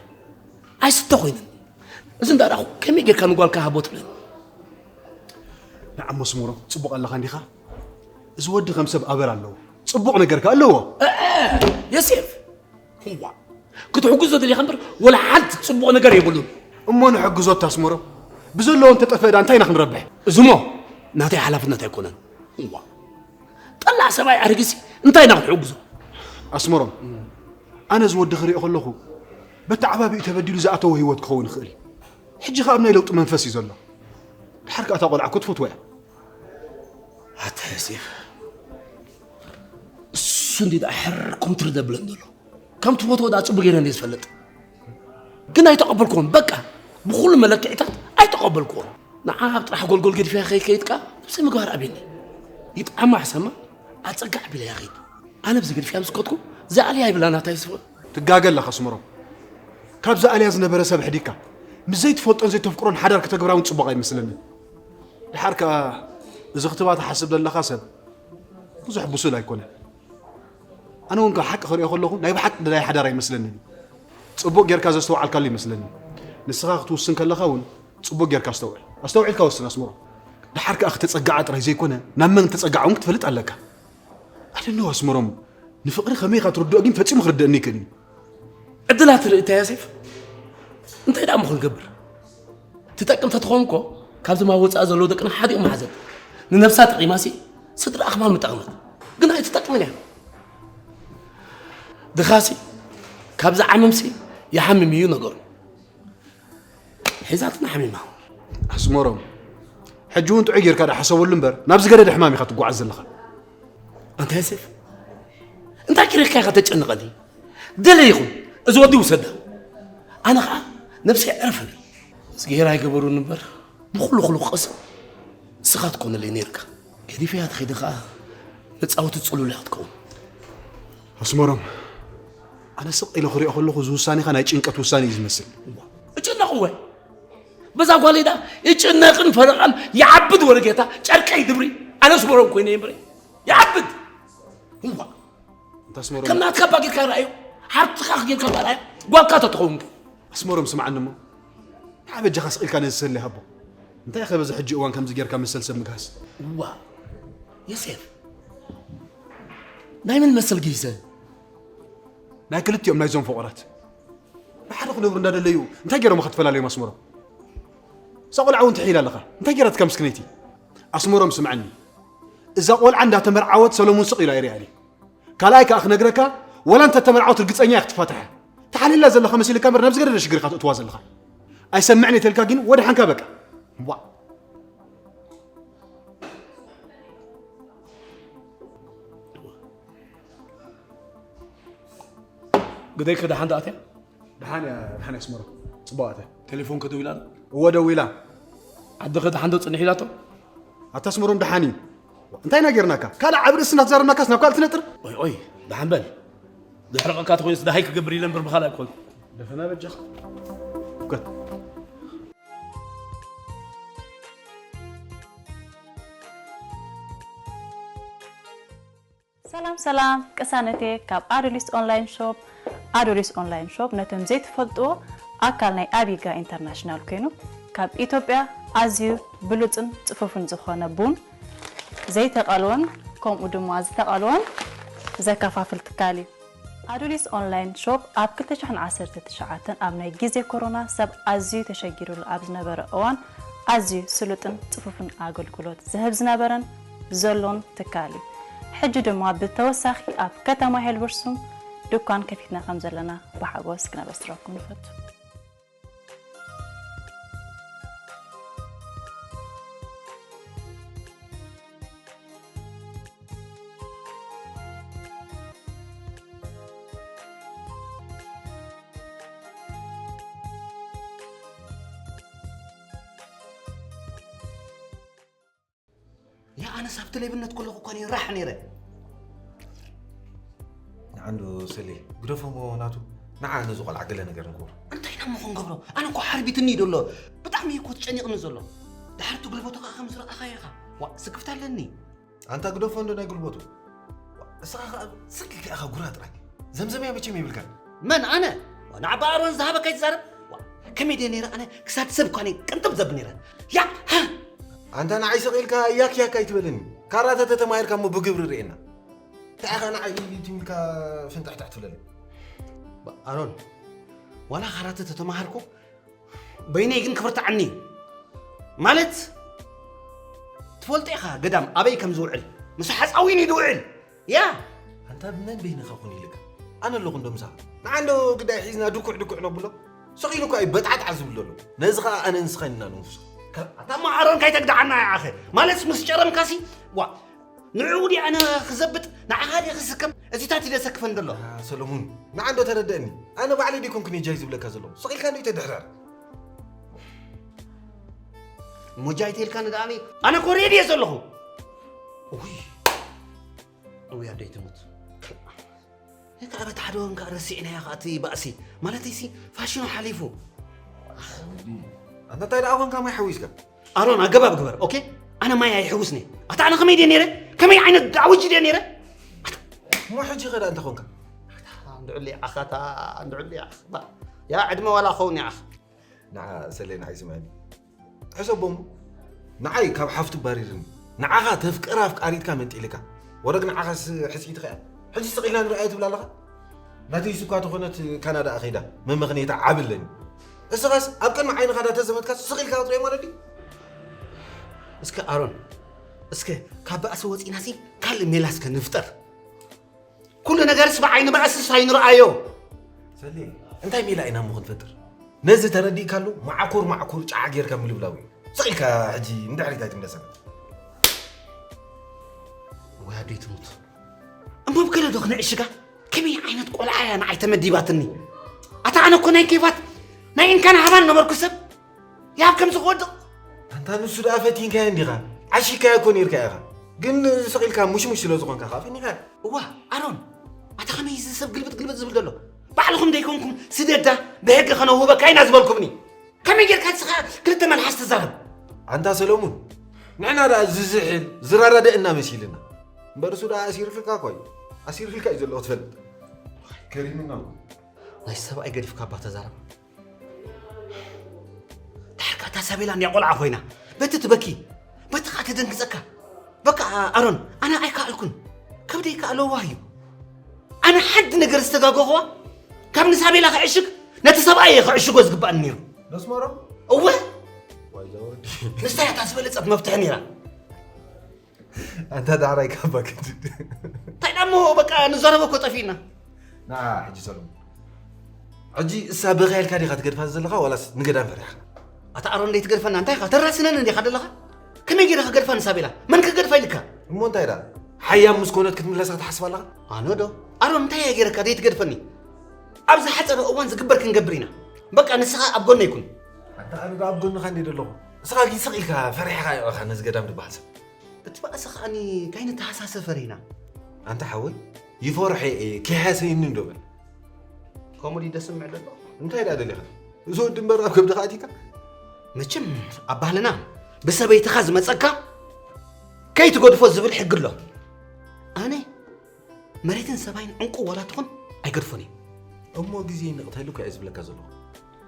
ኣይስተ ኮይኑኒ። እዚ እንዳረኣኹ ከመይ ጌርካ ንጓልካ ሃቦ ትብለኒ? ንዓም መስመሮም ጽቡቕ ኣለኻ እንዲኻ? እዚ ወዲ ከም ሰብ ኣበር ኣለዎ። ጽቡቕ ነገር ከኣ ኣለዎ። እእ፣ ዮሴፍ፣ እዋ፣ ክትሕግዞ ደሊኻ እምበር ወላ ሓንቲ ጽቡቕ ነገር የብሉን። እሞ ንሕግዞ ኣስመሮም። ብዘለዎ እንተጠፍአ ደኣ እንታይ ኢና ክንረብሕ? እዚ እሞ ናተይ ሓላፍነት ኣይኮነን። እዋ፣ ጠላዕ ሰብኣይ ኣረጊሲ እንታይ ኢና ክንሕግዞ? ኣስመሮም፣ ኣነ እዚ ወዲ ክሪኦ ከለኹ በቲ ዓባቢኡ ተበዲሉ ዝኣተዎ ህይወት ክኸውን ይኽእል እዩ። ሕጂ ከኣ ኣብ ናይ ለውጢ መንፈስ እዩ ዘሎ። ድሓር ከኣ እታ ቆልዓ እኮ ትፈትዋ እያ። ኣታ ዮሴፍ፣ እሱ እንዲ ደኣ ሕር ኮምትር ዘብለን ዘሎ። ከም ትፈትዎ ደኣ ጽቡቕ ገይረ እንደ ዝፈልጥ። ግን ኣይተቐበልክዎን፣ በቃ፣ ብኹሉ መለክዒታት ኣይተቐበልክዎን። ንዓ ኣብ ጥራሕ ጎልጎል ገዲፍያ ከይከይድካ ነብሰይ ምግባር ኣብየኒ። ይጥዓማ ሕሰማ፣ ኣጸጋዕ ቢለያ ኸይድ። ኣነ ብዚ ገዲፍያ ምስ ከድኩ፣ ዝኣልያ ይብላ ናታ ዮሴፍ። ትጋገ ኣለኻ ኣስመሮም። ካብ ዝኣልያ ዝነበረ ሰብ ሕዲግካ፣ ምስ ዘይትፈልጦን ዘይተፍቅሮን ሓዳር ከተግብራ እውን ጽቡቕ ኣይመስለንን። ድሓር ከኣ እዚ ክትባ ትሓስብ ዘለኻ ሰብ ብዙሕ ብሱል ኣይኮነን። ኣነ እውን ካብ ሓቂ ክሪኦ ከለኹ ናይ ብሓቂ ደላይ ሓዳር ኣይመስለንን እዩ። ጽቡቕ ጌርካ ዘስተውዓልካሉ ይመስለኒ። ንስኻ ክትውስን ከለኻ እውን ጽቡቕ ጌርካ ኣስተውዕል። ኣስተውዒልካ ወስን ኣስመሮም። ድሓር ከኣ ክተጸግዓ ጥራይ ዘይኮነ ናብ መን ክተጸግዓ እውን ክትፈልጥ ኣለካ። ኣደነው ኣስመሮም፣ ንፍቕሪ ከመይ ኢኻ ትርድኦ ግን ፈጺሙ ክርደአኒ ኣይክእልን እዩ። ዕድላት ርእታ ዮሴፍ፣ እንታይ ደኣ እሞ ክንገብር? ትጠቅም ተትኸውን እኮ ካብዞም ኣብ ወጻኢ ዘለዉ ደቅና ሓዲኦም ምሓዘት። ንነብሳ ጠቒማሲ ስድራኣ ከማን ምጠቕመት። ግን ኣይትጠቅምን እያ። ድኻሲ ካብዚ ዓመምሲ ይሓምም እዩ ነገሩ። ሒዛትና ሓሚማ። ኣስመሮም፣ ሕጂ እውን ጥዑይ ጌርካ ዶ ሓሰበሉ እምበር ናብ ዝገደደ ሕማም ኢኻ ትጓዓዝ ዘለኻ። ኣንታ ዮሴፍ፣ እንታይ ኪረካ ኢኻ ተጨንቐኒ? ደለ ይኹን፣ እዚ ወዲ ውሰዳ። ኣነ ኸዓ ነብሰይ ዕረፈኒ። እዝግሄር ኣይገበሩን እምበር ብኹሉ ኩሉ ክቐስም እስኻ ትኮነለይ ነይርካ። ገዲፈያ ተኸይደ ኸዓ መጻወቲ ጽሉል እያ ክትከውን። ኣስመሮም፣ ኣነ ስቕ ኢለ ክሪኦ ከለኹ እዚ ውሳኔኻ ናይ ጭንቀት ውሳኔ እዩ ዝመስል። እጭነቕ እወ። በዛ ጓለይ ዳ ይጭነቕን ፈረቓን ይዓብድ ወረ ጌታ ጨርቀይ ድብሪ። ኣነ ኣስመሮም ኮይነ እምበረ ይዓብድ። እዋ። ኣስመሮም ከም ናትካ እባ ጌርካ ርኣዮ። ሓብትኻ ጌርካ እባ ርኣዮ። ጓልካ ተትኸውን ከ? ኣስመሮም ስምዓኒ እሞ ንዓ በጃኻ ስቕ ኢልካ ነዚ ሰሌ ሃቦ። እንታይ ኸ በዚ ሕጂ እዋን ከምዚ ጌርካ መሰል ሰብ ምግሃስ? እዋ ዮሴፍ ናይ መን መሰል ግሂሰ? ናይ ክልቲኦም ናይዞም ፍቑራት ብሓደ ክነብሩ እንዳደለዩ እንታይ ገይሮም ኸ ትፈላለዮም ኣስመሮም? እዛ ቖልዓ እውን ትሕይል ኣለኻ። እንታይ ገይራትካ ምስክነይቲ? ኣስመሮም ስምዓኒ፣ እዛ ቖልዓ እንዳተመርዓወት ሰለሙን ስቕ ኢሉ ኣይሪኣን እዩ። ካልኣይ ከኣ ክነግረካ፣ ወላ እንተ ተመርዓወት ርግጸኛ እያ ክትፋታሕ እያ። ተሓሊላ ዘለኻ መሲልካ እምበር ናብ ዝገደደ ሽግር ኢኻ ተእትዋ ዘለኻ። ኣይሰምዕን እየ ተልካ ግን ወድሓንካ በቃ። ዋእ። ግደይ ከ ደሓን ደኣትያ? ደሓን እያ፣ ደሓን እያ ኣስመሮም። ጽቡቕ ኣትያ። ቴሌፎን ከ ደዊላ ዶ? እወ ደዊላ። ዓዲ ከ ደሓን ዶ ጽንሕ ኢላቶ? ኣታ ኣስመሮም ደሓን እዩ። እንታይ ኢና ጌርናካ? ካልእ ዓቢ ርእሲ እናተዛረብናካስ ናብ ካልእ ትነጥር? ኦይ ኦይ፣ ደሓን በል። ዘሕርቐካ ተኾይኑስ ደሃይ ክገብር ኢለ እምበር ብኻልእ ኣይኮንኩ። ደፈና በጃኻ። ውከት። ሰላም ሰላም ቅሳነቴ ካብ ኣዶሊስ ኦንላይን ሾፕ። ኣዶሊስ ኦንላይን ሾፕ ነቶም ዘይትፈልጥዎ ኣካል ናይ ኣቢጋ ኢንተርናሽናል ኮይኑ ካብ ኢትዮጵያ ኣዝዩ ብሉጽን ጽፉፍን ዝኾነ ቡን ዘይተቐልወን ከምኡ ድማ ዝተቐልወን ዘከፋፍል ትካል እዩ። ኣዱሊስ ኦንላይን ሾፕ ኣብ ክልተ ሽሕን ዓሰርተ ትሽዓተን ኣብ ናይ ግዜ ኮሮና ሰብ ኣዝዩ ተሸጊሩሉ ኣብ ዝነበረ እዋን ኣዝዩ ስሉጥን ጽፉፍን ኣገልግሎት ዝህብ ዝነበረን ዘሎን ትካል እዩ። ሕጂ ድማ ብተወሳኺ ኣብ ከተማ ሄልበርሱም ድኳን ከፊትና ከም ዘለና ብሓጎስ ክነበስረኩም ንፈቱ። ያ ኣነስ ኣብቲ ሌብነት ከለኹ እኳ እየ ራሕ ነይረ። ንዓንዶ ሰሌ ግደፎሞ ናቱ። ንዓ ነዚ ቆልዓ ገለ ነገር ንግበሮ። እንታይ ኢና እሞ ክንገብሮ? ኣነ እኮ ሓርቢትኒ እዩ ዘሎ። ብጣዕሚ እዩ እኮ ተጨኒቕኒ ዘሎ። ድሓር እቲ ጉልበቱ ከዓ ከም ዝረኣኻዮ ኢኻ። ዋእ ስክፍታ ኣለኒ። ኣንታ ግደፎ እንዶ ናይ ጉልበቱ። እስኻ ከዓ ስልኪ ኢኻ ጉራ ጥራይ። ዘምዘምያ መቸም የብልካን። መን ኣነ? ንዓባ ኣሮን ዝሃበካ ይትዛረብ? ዋእ ከመይ ድየ ነይረ ኣነ ክሳድ ሰብ እኳ ነይ ቅንጥብ ዘብል ነይረ። ያ ሃ! ኣንታ ንዓይ ስቕ ኢልካ ያክ ያክ ኣይትበለኒ። ካራተ ተተማሂርካ እሞ ብግብሪ ርኤና። እንታይ ኢኻ ንዓይ ኢሉ ኢሉ ኢልካ ፍንጥሕጥሕ ትብለለይ? ኣሮን ዋላ ካራተ ተተማሃርኩ በይነይ ግን ክብርትዓኒ እዩ። ማለት ትፈልጦ ኢኻ ገዳም ኣበይ ከም ዝውዕል ምስ ሓፃዊን እዩ ዝውዕል። ያ ኣንታ ብመን በይንኻ ኩን ኢልካ ኣነ ኣለኹ እንዶ ምሳኻ። ንዓ እንዶ ግዳይ ሒዝና ድኩዕ ድኩዕ ነብሎ። ስቕ ኢሉ እኳ እዩ በጣዕጣዕ ዝብል ዘሎ። ነዚ ኸዓ ኣነ ንስኻን ኢና ንውስኽ። ኣታ እሞ ኣሮን ካይተግድዓና ይዓኸ ማለት ምስ ጨረምካሲ ዋ ንዕኡ ድየ ኣነ ክዘብጥ ንዓኻ ድየ ክስከም እዚታት እዩ ዘሰክፈን ዘሎ። ሰለሙን ንዓ እንዶ ተረደእኒ። ኣነ ባዕለይ ደይኮንኩን እየ ጃይ ዝብለካ ዘለኹ ስቕ ኢልካ እንዶ ይተድሕረር። እሞ ጃይ ተይልካኒ ደኣ ኣነ ኣነ እኮ ሬድዮ ዘለኹ። ውይ ውይ ኣደይ ትሙት። እካ ኣበት ሓደ ወንካ ረሲዕናዮ ከኣ እቲ ባእሲ ማለተይሲ ፋሽኑ ሓሊፉ። ኣንታ እንታይ ደኣ ኮንካ ማይ ሓዊስካ? ኣሮን ኣገባብ ግበር ኦኬ። ኣነ ማይ ኣይሕውስኒ። ኣታ ኣነ ከመይ ድየ ነይረ? ከመይ ዓይነት ዳዕውጂ ድየ ነይረ? እሞ ሕጂ ኸዳ እንተ ኾንካ? እንድዕሊ ዓኻታ እንድዕሊ ዓኽ ያ ዕድመ ዋላ ኸውን ይዓኽ። ንዓ ሰሌ ንዓይ ስምዐኒ። ሕሰቦ እሞ ንዓይ ካብ ሓፍቱ ባሪርኒ ንዓኻ ተፍቅራ ኣፍቃሪትካ መንጢልካ ወረግ ንዓኻስ ሕጽይቲ ኸያ ሕጂ ስቕ ኢልና ንርኣዮ ትብል ኣለኻ። ናተይስ እኳ ተኾነት ካናዳ ከይዳ መመኽነይታ ዓቢ ኣለኒ። እስኻስ ኣብ ቅድሚ ዓይንኻ ዳተዘመትካስ ስቕ ኢልካ ክትሪኦ ማለት ድዩ? እስከ ኣሮን እስከ ካብ ባእሲ ወጺእናሲ ካልእ ሜላ እስከ ንፍጠር። ኩሉ ነገርስ ብዓይኒ በኣስስ ኣይንርኣዮ። ሰሌ፣ እንታይ ሜላ ኢና እሞ ክንፈጥር? ነዚ ተረዲእካሉ፣ ማዕኮር ማዕኮር ጫዓ ጌርካ ምልብላው እዩ። ስቕ ኢልካ ሕጂ ንድሕሪት ኣይትምለሰና። ወይ ኣደይ ትሙት። እሞ ብገለ ዶ ክነዕሽጋ? ከመይ ዓይነት ቆልዓ እያ ንዓይ ተመዲባትኒ? ኣታ ኣነ እኮ ናይ ኬፋት ናይ እንካን ሃባን ነበርኩ ሰብ። ያብ ከምዚ ክወድቕ። ኣንታ ንሱ ደኣ ፈቲንካዮ እንዲኻ? ዓሺካዮ እኮ ኔርካ ኢኻ። ግን ስቕ ኢልካ ሙሽሙሽ ስለ ዝኾንካ ኸኣ ፈኒኻ። እዋ፣ ኣሮን፣ ኣታ ከመይ እዚ ሰብ ግልብጥ ግልብጥ ዝብል ዘሎ? ባዕልኹም ደይኮንኩም ስደዳ ብሕጊ ከነውህበካ ኢና ዝበልኩምኒ። ከመይ ጌርካ ንስኻ ክልተ መልሓስ ትዛረብ? ኣንታ ሰለሙን፣ ንሕና ደኣ ዝዝሕል ዝረዳድእና መሲልና። እምበር እሱ ደኣ ኣሲርልካ እኮ እዩ። ኣሲርልካ እዩ ዘሎ ክትፈልጥ። ከሪምና እኮ። ናይ ሰብኣይ ገዲፍካ እባ ተዛረብ። ዳሕርካ እታ ሳቤላ እንድያ ቆልዓ ኮይና፣ በቲ ትበኪ፣ በቲ ኸኣ ትደንግጸካ። በቃ ኣሮን፣ ኣነ ኣይከኣልኩን። ከብደይ ከኣ ለዋህ እዩ። ኣነ ሓንቲ ነገር ዝተጋገኹዋ፣ ካብ ንሳቤላ ክዕሽግ፣ ነቲ ሰብኣይ እየ ክዕሽጎ ዝግባእኒ ነይሩ። ነስመሮም? እወ። ዋይ ዛ ወዲ። ንሳ እያ እታ ዝበለጸት መፍትሒ ነይራ። ኣንታ ዳዕራይ ካባ ክትድ። እንታይ ደሞ በቃ ንዛረበ እኮ ጠፊእና። ንዓ ሕጂ ሰሎሞን። ሕጂ እሳ በኻ ኢልካ ዲኻ ትገድፋ ዘለኻ ዋላስ ንገዳም ፈሪሕኻ? ኣታ ኣሮን ደይ ትገድፈና እንታይ ኢኻ? ተራስነን እንዲኻ ዘለኻ? ከመይ ገይረ ክገድፋ ንሳቤላ? መን ክገድፋ ኢልካ? እሞ እንታይ ደኣ? ሓያም ምስ ኮነት ክትምለሳ ትሓስብ ኣለኻ? ኣነ ዶ? ኣሮን እንታይ እየ ገይረካ ደይ ትገድፈኒ? ኣብ ዝሓጸረ እዋን ዝግበር ክንገብር ኢና። በቃ ንስኻ ኣብ ጎነይ ኩን። ኣንታ ኣነ ዶ ኣብ ጎንኻ እንዴ ዘለኹ? ንስኻ ግን ስቕ ኢልካ ፈሪሕኻ ኢኻ ነዚ ገዳም ዝበሃል ሰብ። እቲ ባእሲ ከኣኒ ካይንተሓሳሰብ ፈሪህና። ኣንታ ሓወይ፣ ይፈርሖ እየ፣ ከይሃሰየኒ እንዶ በል። ከምኡ ድዩ ደስምዕ ዘሎ? እንታይ ደኣ ደሊኻ? እዚ ወዲ እምበር ኣብ ከብድኻ ኣቲካ? መቸም ኣብ ባህልና ብሰበይትኻ ዝመጸካ ከይትገድፎ ዝብል ሕጊ ኣሎ። ኣነ መሬትን ሰማይን ዕንቁ ዋላ ትኹን ኣይገድፎን እየ። እሞ ግዜ ንቕተሉ እኮ እየ ዝብለካ ዘለኹ።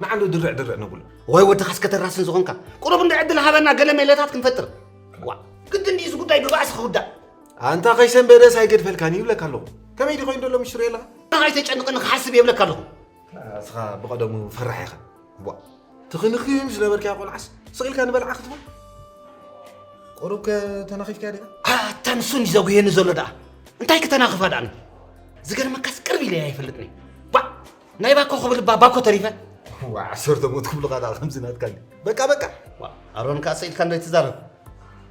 ንዓንዶ ድርዕ ድርዕ ነብሎ። ወይ ወድኻስ ከተራስን ዝኾንካ። ቁሩብ እንዶ ዕድል ሃበና ገለ ሜለታት ክንፈጥር። ዋ፣ ግድን ድዩ እዚ ጉዳይ ብባእሲ ክውዳእ? ኣንታ ከይሰንበደስ ኣይገድፈልካን ይብለካ ኣለኹ። ከመይ ድዩ ኮይኑ ዘሎ ምሽሩ የለኻ? ንኻ ኣይተጨንቕኒ ክሓስብ የብለካ ኣለኹ። እስኻ ብቐደሙ ፈራሕ ኢኻ። ዋ፣ ትኽንኽን ዝነበርካያ ቆልዓስ ስቕ ኢልካ ንበልዓ ክትብል? ቁሩብ ከ ተናኺፍካያ ዲኻ? ኣታ ንሱ እንዲ ዘጉየኒ ዘሎ ደኣ። እንታይ ክተናኽፋ ደኣኒ? ዝገርመካስ ቅርብ ኢለ ኣይፈልጥኒ። ዋ፣ ናይ ባኮ ክብል እባ ባኮ ተሪፈ። ዋ፣ ዓሰርተ ሞት ክብሉኻ ደኣ ከምዚ ናትካ እንዲ። በቃ፣ በቃ። ዋ፣ ኣሮን ከኣ ስኢልካ እንዶ ኣይትዛረብ።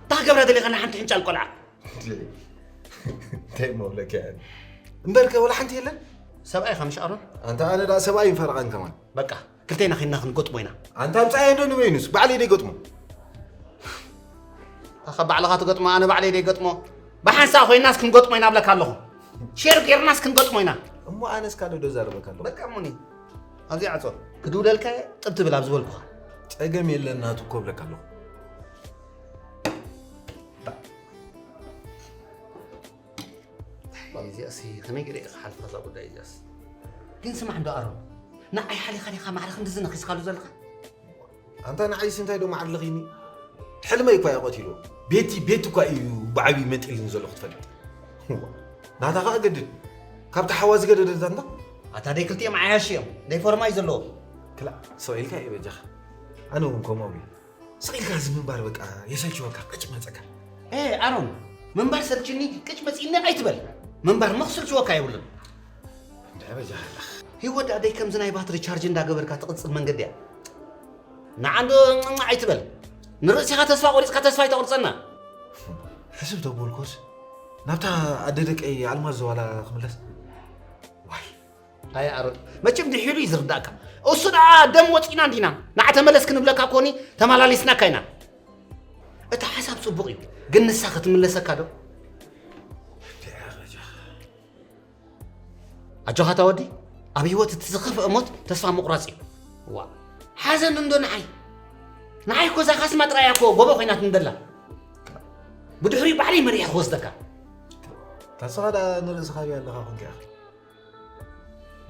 እንታይ ክገብራ ደሊኻ ንሓንቲ ሕንጫል ቆልዓ? እንታይ እሞ እብለካ እየ? እምበርከ ወላ ሓንቲ የለን? ሰብኣይ ኢኻ ምሽ ኣሮን? ኣንታ ኣነ ደኣ ሰብኣይ ይንፈረቐን ከማን። በቃ፣ ክልቴና ኸይንና ክንገጥሞ ኢና። ኣንታ ኣምጻኣዮ እንዶ ንበይኑስ፣ ባዕለይ ደይገጥሞ። ኣኸ ባዕልኻ ትገጥሞ፣ ኣነ ባዕለይ ደይገጥሞ። ብሓንሳእ ኮይናስ ክንገጥሞ ኢና እብለካ ኣለኹ። ሼር ጌርናስ ክንገጥሞ ኢና። እሞ ኣነስ ካልእ ዶ ዛረበካ ኣለኹ? በቃ እሞኒ። ኣብዚ ዓጾ። ክድውለልካ እየ፣ ጥብ ትብል ኣብ ዝበልኩኻ። ጸገም የለን ናቱ እኮ እብለካ ኣለኹ። እዚኣሲ ከመይ ገለ እየ ክሓልፋ እዛ ጉዳይ እዚኣስ? ግን ስማዕ እንዶ ኣሮን፣ ንዓይ ሓሊኻ ዲኻ ማዕረ ክንድዚ ነኺስካሉ ዘለኻ? ኣንታ ንዓይስ እንታይ ዶ ማዕረ ለኺኒ? ሕልመይ እኳ እየ ቀቲልዎ። ቤቲ ቤት እኳ እዩ ብዓብዪ መንጢልኒ ዘሎ ክትፈልጥ። ናታ ኸኣ ገድድ። ካብቲ ሓዋ ዝገደደ ዛንታ? ኣታ ደይ ክልቲኦም ዓያሽ እዮም። ደይ ፎርማ እዩ ዘለዎ። ክላእ፣ ሰው ኢልካ እዩ በጃኻ። ኣነ እውን ከምኦም እዩ። ስቕ ኢልካ እዚ ምንባር በቃ የሰልችወካ፣ ቅጭ መጸካ። ኤ ኣሮን፣ ምንባር ሰልችኒ፣ ቅጭ መጺኒ ኣይትበል። ምንባር እሞ ክስልችወካ የብሉን። እንድዒ በጃኻ ኣለኻ። ህይወት ኣደይ ከምዚ ናይ ባትሪ ቻርጅ እንዳገበርካ ትቕጽል መንገዲ እያ። ንዓ እንዶ ኣይትበል። ንርእሲኻ ተስፋ ቆሪጽካ ተስፋ ኣይተቑርጸና። ሕስብ ተበልኩስ፣ ናብታ ኣደ ደቀይ ኣልማዝ ዘዋላ ክምለስ። ዋይ። ኣይ ኣሮን፣ መቸም ድሒሩ እዩ ዝርዳእካ። እሱ ደኣ ደም ወጺና እንዲና። ንዓ ተመለስ ክንብለካ ኮኒ ተመላሊስናካ ኢና። እቲ ሓሳብ ጽቡቕ እዩ፣ ግን ንሳ ክትምለሰካ ዶ? ኣጆኻ እታ ወዲ፣ ኣብ ህይወት እቲ ዝኸፍአ ሞት ተስፋ ምቑራጽ እዩ። ዋ፣ ሓዘን እንዶ ንዓይ። ንዓይ እኮ እዛ ካስማ ጥራይ እያ እኮ ጎቦ ኮይናትኒ ደላ። ብድሕሪኡ ባዕለይ መሪሐ ክወስደካ። ታስኻ ደኣ ንርእስኻ ኣብያ ኣለኻ ኮንካ ኢኻ።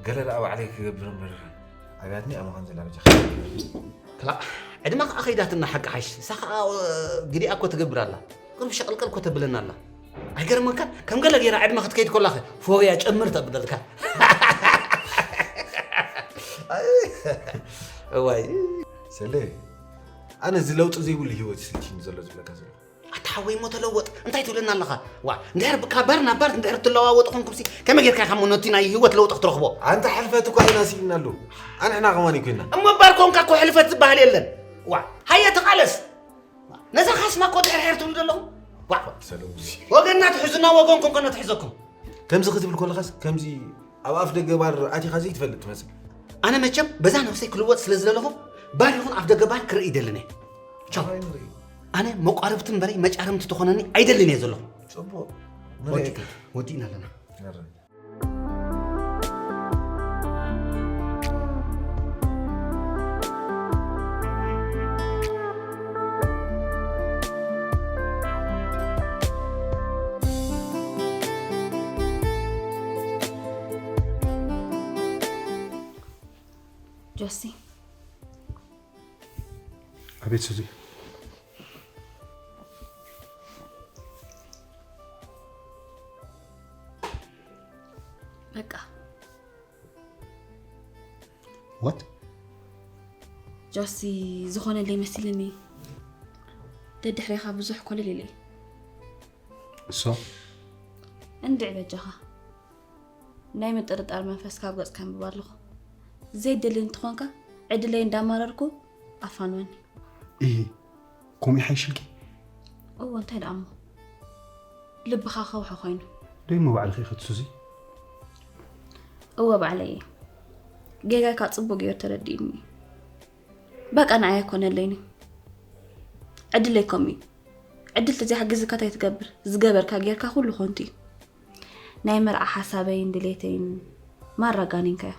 ገለ ደኣ ባዕለይ ክገብር እምበር ኣብያትኒ እያ ምዃን ዘላ በጃኻ። ክላእ፣ ዕድመ ከኣ ከይዳትና ሓቂ ሓይሽ። እሳ ከኣ፣ እ፣ ግዲኣ እኮ ትገብር ኣላ። ቅርብ ሸቕልቅል እኮ ተብለና ኣላ። ኣይገርመካን? ከም ገለ ገይራ ዕድመ ክትከይድ ከላኸ ፎብያ ጨምር ተብለልካ። ኣይ፣ እዋይ። ሰሌ፣ ኣነ እዚ ለውጢ ዘይብሉ ህይወት እዩ ስልችኒ ዘሎ ዝብለካ ዘለኹ። ኣታ ሓወይ እሞ ተለወጥ እንታይ ትብለና ኣለኻ? ዋ እንድሕር ካብ ባር ናብ ባር እንድሕር ትለዋወጥ ኾንኩምሲ ከመይ ጌርካ ኢኻ እሞ ነቲ ናይ ህይወት ለውጢ ክትረኽቦ? ኣንታ ሕልፈት እኳ ኢና ስኢንናሉ ኣንሕና ከማን ኮይና። እሞ ባር ኮንካ እኮ ሕልፈት ዝበሃል የለን። ዋ ሃየ ተቓለስ። ነዛ ካስማ እኮ ድሕር ሕር ትብሉ ዘለኹም። ዋ ሰለሙዚ። ወገንና ትሕዙና ወገንኩም ከ ነትሕዘኩም። ከምዚ ክትብል ከለኻስ ከምዚ ኣብ ኣፍ ደገ ባር ኣቲኻ ዘይትፈልጥ ትመስል። ኣነ መቸም በዛ ነብሰይ ክልወጥ ስለ ዝደለኹ ባር ይኹን ኣፍ ደገ ባር ክርኢ ይደልን እየ። ቻው። ኣነ መቋርብቲ እምበረይ መጫረምቲ ትኾነኒ ኣይደልን እየ ዘለኹ። ጽቡቕ። ወዲእና ኣለና። ጆሲ ኣቤት ሱዚ። በቃ what ጆሲ ዝኾነለይ መሲልኒ ደድሕሬኻ ብዙሕ ኮለል ኢለ እየ so እንድዒ በጃኻ ናይ ምጥርጣር መንፈስ ካብ ገጽካ ኣንብብ ኣለኹ ዘይደሊ እንትኾንካ ዕድለይ እንዳማረርኩ ኣፋንወኒ እሂ ከምኡ ይሓይሽልኪ እዎ እንታይ ደኣ እሞ ልብኻ ከውሒ ኮይኑ ደይ እሞ ባዕልኺ ኢኺ ትሱዚ እወ ባዕለይ እየ ጌጋካ ጽቡቅ ገይሩ ተረዲእኒ በቃ ንዓይ ኣይኮነለይን እዩ ዕድለይ ከምኡ እዩ ዕድል ተዘይሓጊዝካ እንታይ ትገብር ዝገበርካ ጌርካ ኩሉ ኮንቱ እዩ ናይ መርዓ ሓሳበይን ድሌተይን ማራ ጋኒንካዮ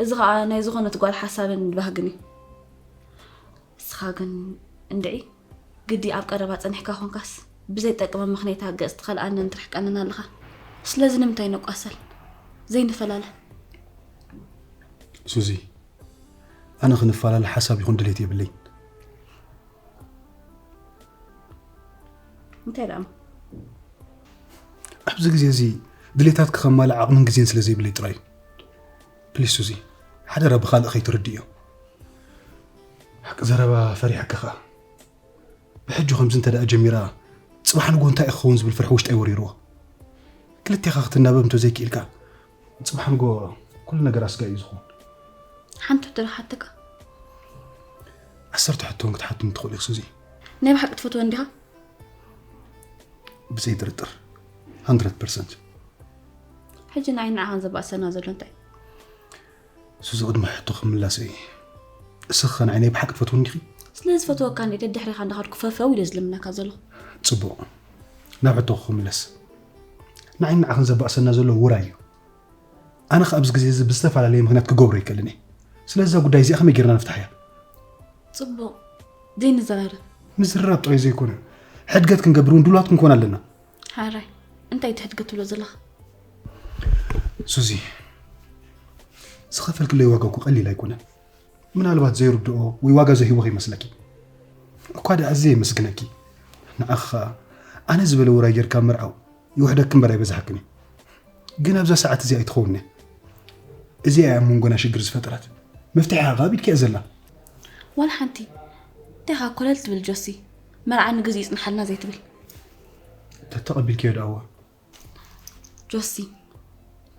እዚ ኸኣ ናይ ዝኾነት ጓል ሓሳብን ባህግን እዩ እስኻ ግን እንድዒ ግዲ ኣብ ቀረባ ጸኒሕካ ኾንካስ ብዘይጠቅመ ምኽንያታት ገጽ ትኸልኣንን ትርሕቀንን ኣለኻ ስለዚ ንምንታይ ንቋሰል ዘይንፈላለ ሱዚ ኣነ ክንፈላለ ሓሳብ ይኹን ድሌት የብለይን እንታይ ደኣ ኣብዚ ግዜ እዚ ድሌታትኪ ከማልእ ዓቕምን ግዜን ስለ ዘይብለይ ጥራይ ፕሊስ ሱዚ ሓደራ ብኻልእ ከይትርድእዮ ሓቂ ዘረባ ፈሪሐኪ ኸኣ ብሕጂ ከምዚ እንተ ደኣ ጀሚራ ጽባሕ ንግሆ እንታይ እዩ ክኸውን ዝብል ፍርሒ ውሽጠይ ወሪርዎ ክልቴኻ ክትናበብ እንተዘይክኢልካ ጽባሕ ንግሆ ኩሉ ነገር ኣስጋኢ እዩ ዝኸውን ሓንቲ ሕቶ ሓተካ ዓሰርተ ሕቶ እውን ክትሓትኒ ትኽእሉ ኢኽስዚ ናይ ብሓቂ ትፈትወ እንዲኻ ብዘይ ጥርጥር hundred percent ሕጂ ንዓይ ንዓኻን ዘባእሰና ዘሎ እንታይ ሱዚ ቅድሚ ሕቶ ክምላሰ እየ እስኺ ኸ ንዓይ ናይ ብሓቂ ትፈትውኒ ዲኺ ስለ ዝፈትወካ እንዴ ደድሕሪኻ እንዳኸድኩ ፈፈው ኢለ ዝልምነካ ዘለኹ ጽቡቕ ናብ ሕቶ ክምለስ ንዓይ ንዓኽን ዘባእሰና ዘሎ ውራይ እዩ ኣነ ኸኣ ኣብዚ ግዜ እዚ ብዝተፈላለየ ምኽንያት ክገብሮ ይክእልን እየ ስለዚ እዛ ጉዳይ እዚኣ ከመይ ጌርና ንፍትሓያ ጽቡቕ ዘይንዘራረብ ምዝርራብ ጥራይ ዘይኮነ ሕድገት ክንገብር እውን ድሉዋት ክንኮን ኣለና ሓራይ እንታይ እቲ ሕድገት ትብሎ ዘለኻ ሱዚ ዝኸፈልክለይ ዋጋ እኮ ቀሊል ኣይኮነን ምናልባት ዘይርድኦ ወይ ዋጋ ዘይህቦ ከይመስለኪ እኳ ደኣ ኣዝየ የመስግነኪ ንዓኺ ኸኣ ኣነ ዝበለ ውራይ ጌርካ ምርዓው ይውሕደኪ እምበር ኣይበዝሓክን እዩ ግን ኣብዛ ሰዓት እዚኣ ኣይትኸውንያ እዚኣ እያ ኣብ መንጎና ሽግር ዝፈጠረት መፍትሒ ኢኻ ኣብ ኢድኪ እያ ዘላ ዋላ ሓንቲ እንታይ ኢኻ ኮለል ትብል ጆሲ መርዓ ንግዜ ይጽንሓልና ዘይትብል ተተቐቢልክዮ ደኣዋ ጆሲ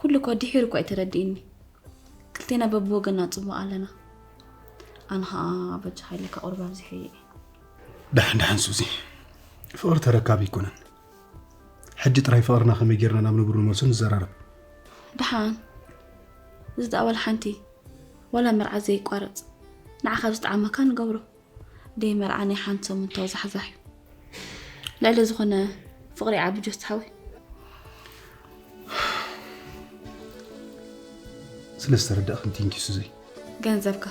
ኩሉ እኮ ድሒሩ እኮ እዩ ተረዲእኒ ክልቴና በብወገና ጽቡቕ ኣለና ኣነ ኸኣ በጃኻ ኢለካ ቁሩብ ኣብዚሐዮ እየ ደሓን ደሓን ሱዚ ፍቕሪ ተረካቢ ኣይኮነን ሕጂ ጥራይ ፍቕርና ከመይ ጌርና ናብ ንቡር ንመልሶ ንዘራረብ ደሓን እዚ ደኣ ዋላ ሓንቲ ዋላ መርዓ ዘይቋረጽ ንዓኻ ብዝጠዓመካ ንገብሮ ደይ መርዓ ናይ ሓንቲ ሰሙን ተወዛሕዛሕ እዩ ልዕሊ ዝኾነ ፍቕሪ ዓቢ ጆስ ሓወይ ስለ ዝተረዳእኽን ቲንኪ ሱዘይ ገንዘብካ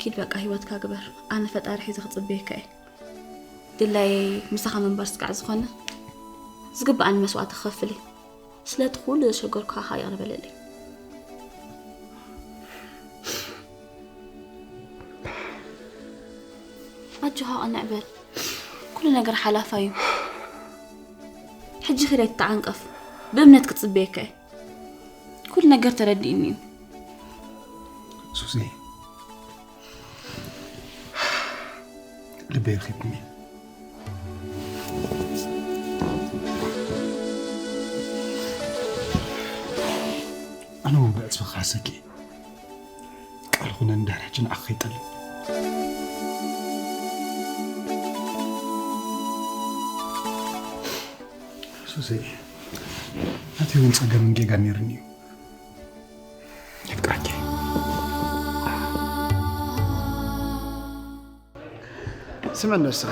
ኪድ በቃ ህይወትካ ግበር ኣነ ፈጣሪ ሒዘ ክጽበየካ እየ ድላየይ ምሳኻ ምንባር ስጋዕ ዝኾነ ዝግብኣኒ መስዋእቲ ክኸፍል እየ ስለቲ ኩሉ ዘሸገርኩኻ ከዓ ይቕረ በለለይ ኣጆኻ ቅንዕ በል ኩሉ ነገር ሓላፋ እዩ ሕጂ ኺድ ኣይትተዓንቀፍ ብእምነት ክጽበየካ እየ ኩሉ ነገር ተረዲእኒ እዩ ሱዚ ልበይ ረኺብኒ ኣነ እውን ብዕፅፊ ክሓሰኪ እየ። ቃል ኹነኒ ድሕሪ ሕጂ ንዓኺ ከይጠልም። ሱሰይ፣ ናተይ እውን ፀገምን ጌጋን ነይሩኒ እዩ። የፍቅረኪ። ስምዕኒ ንስኻ፣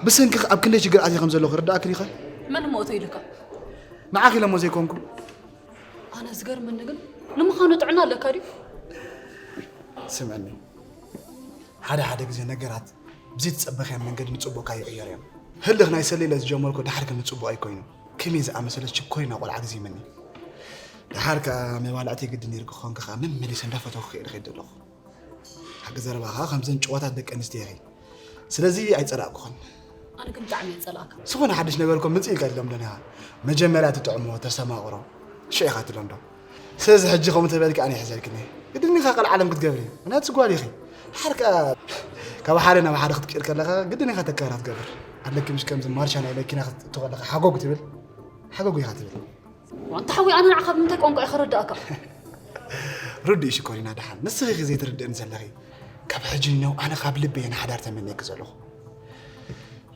ብሰንክኺ ኣብ ክንደይ ሽግር ኣትየ ከም ዘለኹ ክርድኣክን ይኽእል? መን እሞ እቶ ኢሉካ? ንዓኺ ኢለ እሞ ዘይኮንኩ። ኣነ ዝገርመኒ ግን ንምዃኑ ጥዕና ኣለካ ድዩ? ስምዕኒ፣ ሓደ ሓደ ግዜ ነገራት ብዘይተጸበኻዮ መንገዲ ንጽቡቕካ ይቕየሩ እዮም። ህልኽ ናይ ሰሌለ ዝጀመርኩ ደሓር ግን ንጽቡቕ ኣይኮይኑ። ከመይ ዝኣመሰለ ሽኮሪና ቆልዓ ግዜ መኒ። ደሓር ከኣ መባልዕቲ ግድን ነይሩ ክኾን ከኣ መመሊሰ እንዳፈተኹ ክኢለ ከይደ ኣለኹ። ሓቂ ዘረባኻ ከምዘን ጭዋታት ደቂ ኣንስትዮ ኢኺ። ስለዚ ኣይጸላእኩኽን። ኣነ ግን ብጣዕሚ እየ ዝጸልኣካ። ዝኾነ ሓድሽ ነገር እኮ ምጽእ ኢልካ ትለምዶ ኢኻ። መጀመርያ ትጥዕሞ፣ ተስተማቕሮ፣ ሽዑ ኢኻ ትለምዶ። ስለዚ ሕጂ ከምኡ ተበልኪ ኣነ ይሕዘልክኒ። ግድን ኢኻ ቀልዓለም ክትገብሪ። ምኽንያቱ ጓል ኢኺ። ድሓር ከኣ ካብ ሓደ ናብ ሓደ ክትቅይር ከለኻ ግድን ኢኻ ተካራ ትገብር። ኣለኪ ምሽ ከምዚ ማርሻ ናይ መኪና ክትእቱ ከለኻ ሓጎግ ትብል። ሓጎግ ኢኻ ትብል። ዋንታ ሓዊ ኣነ ንዓኻ ብምንታይ ቋንቋ እየ ክረዳእካ? ርዱእ ሽኮሪና ደሓን። ንስኺ ኢኺ ዘይትርድእኒ ዘለኺ። ካብ ሕጂ ንነው ኣነ ካብ ልቢ እየ ንሓዳር ተመንየኪ ዘለኹ።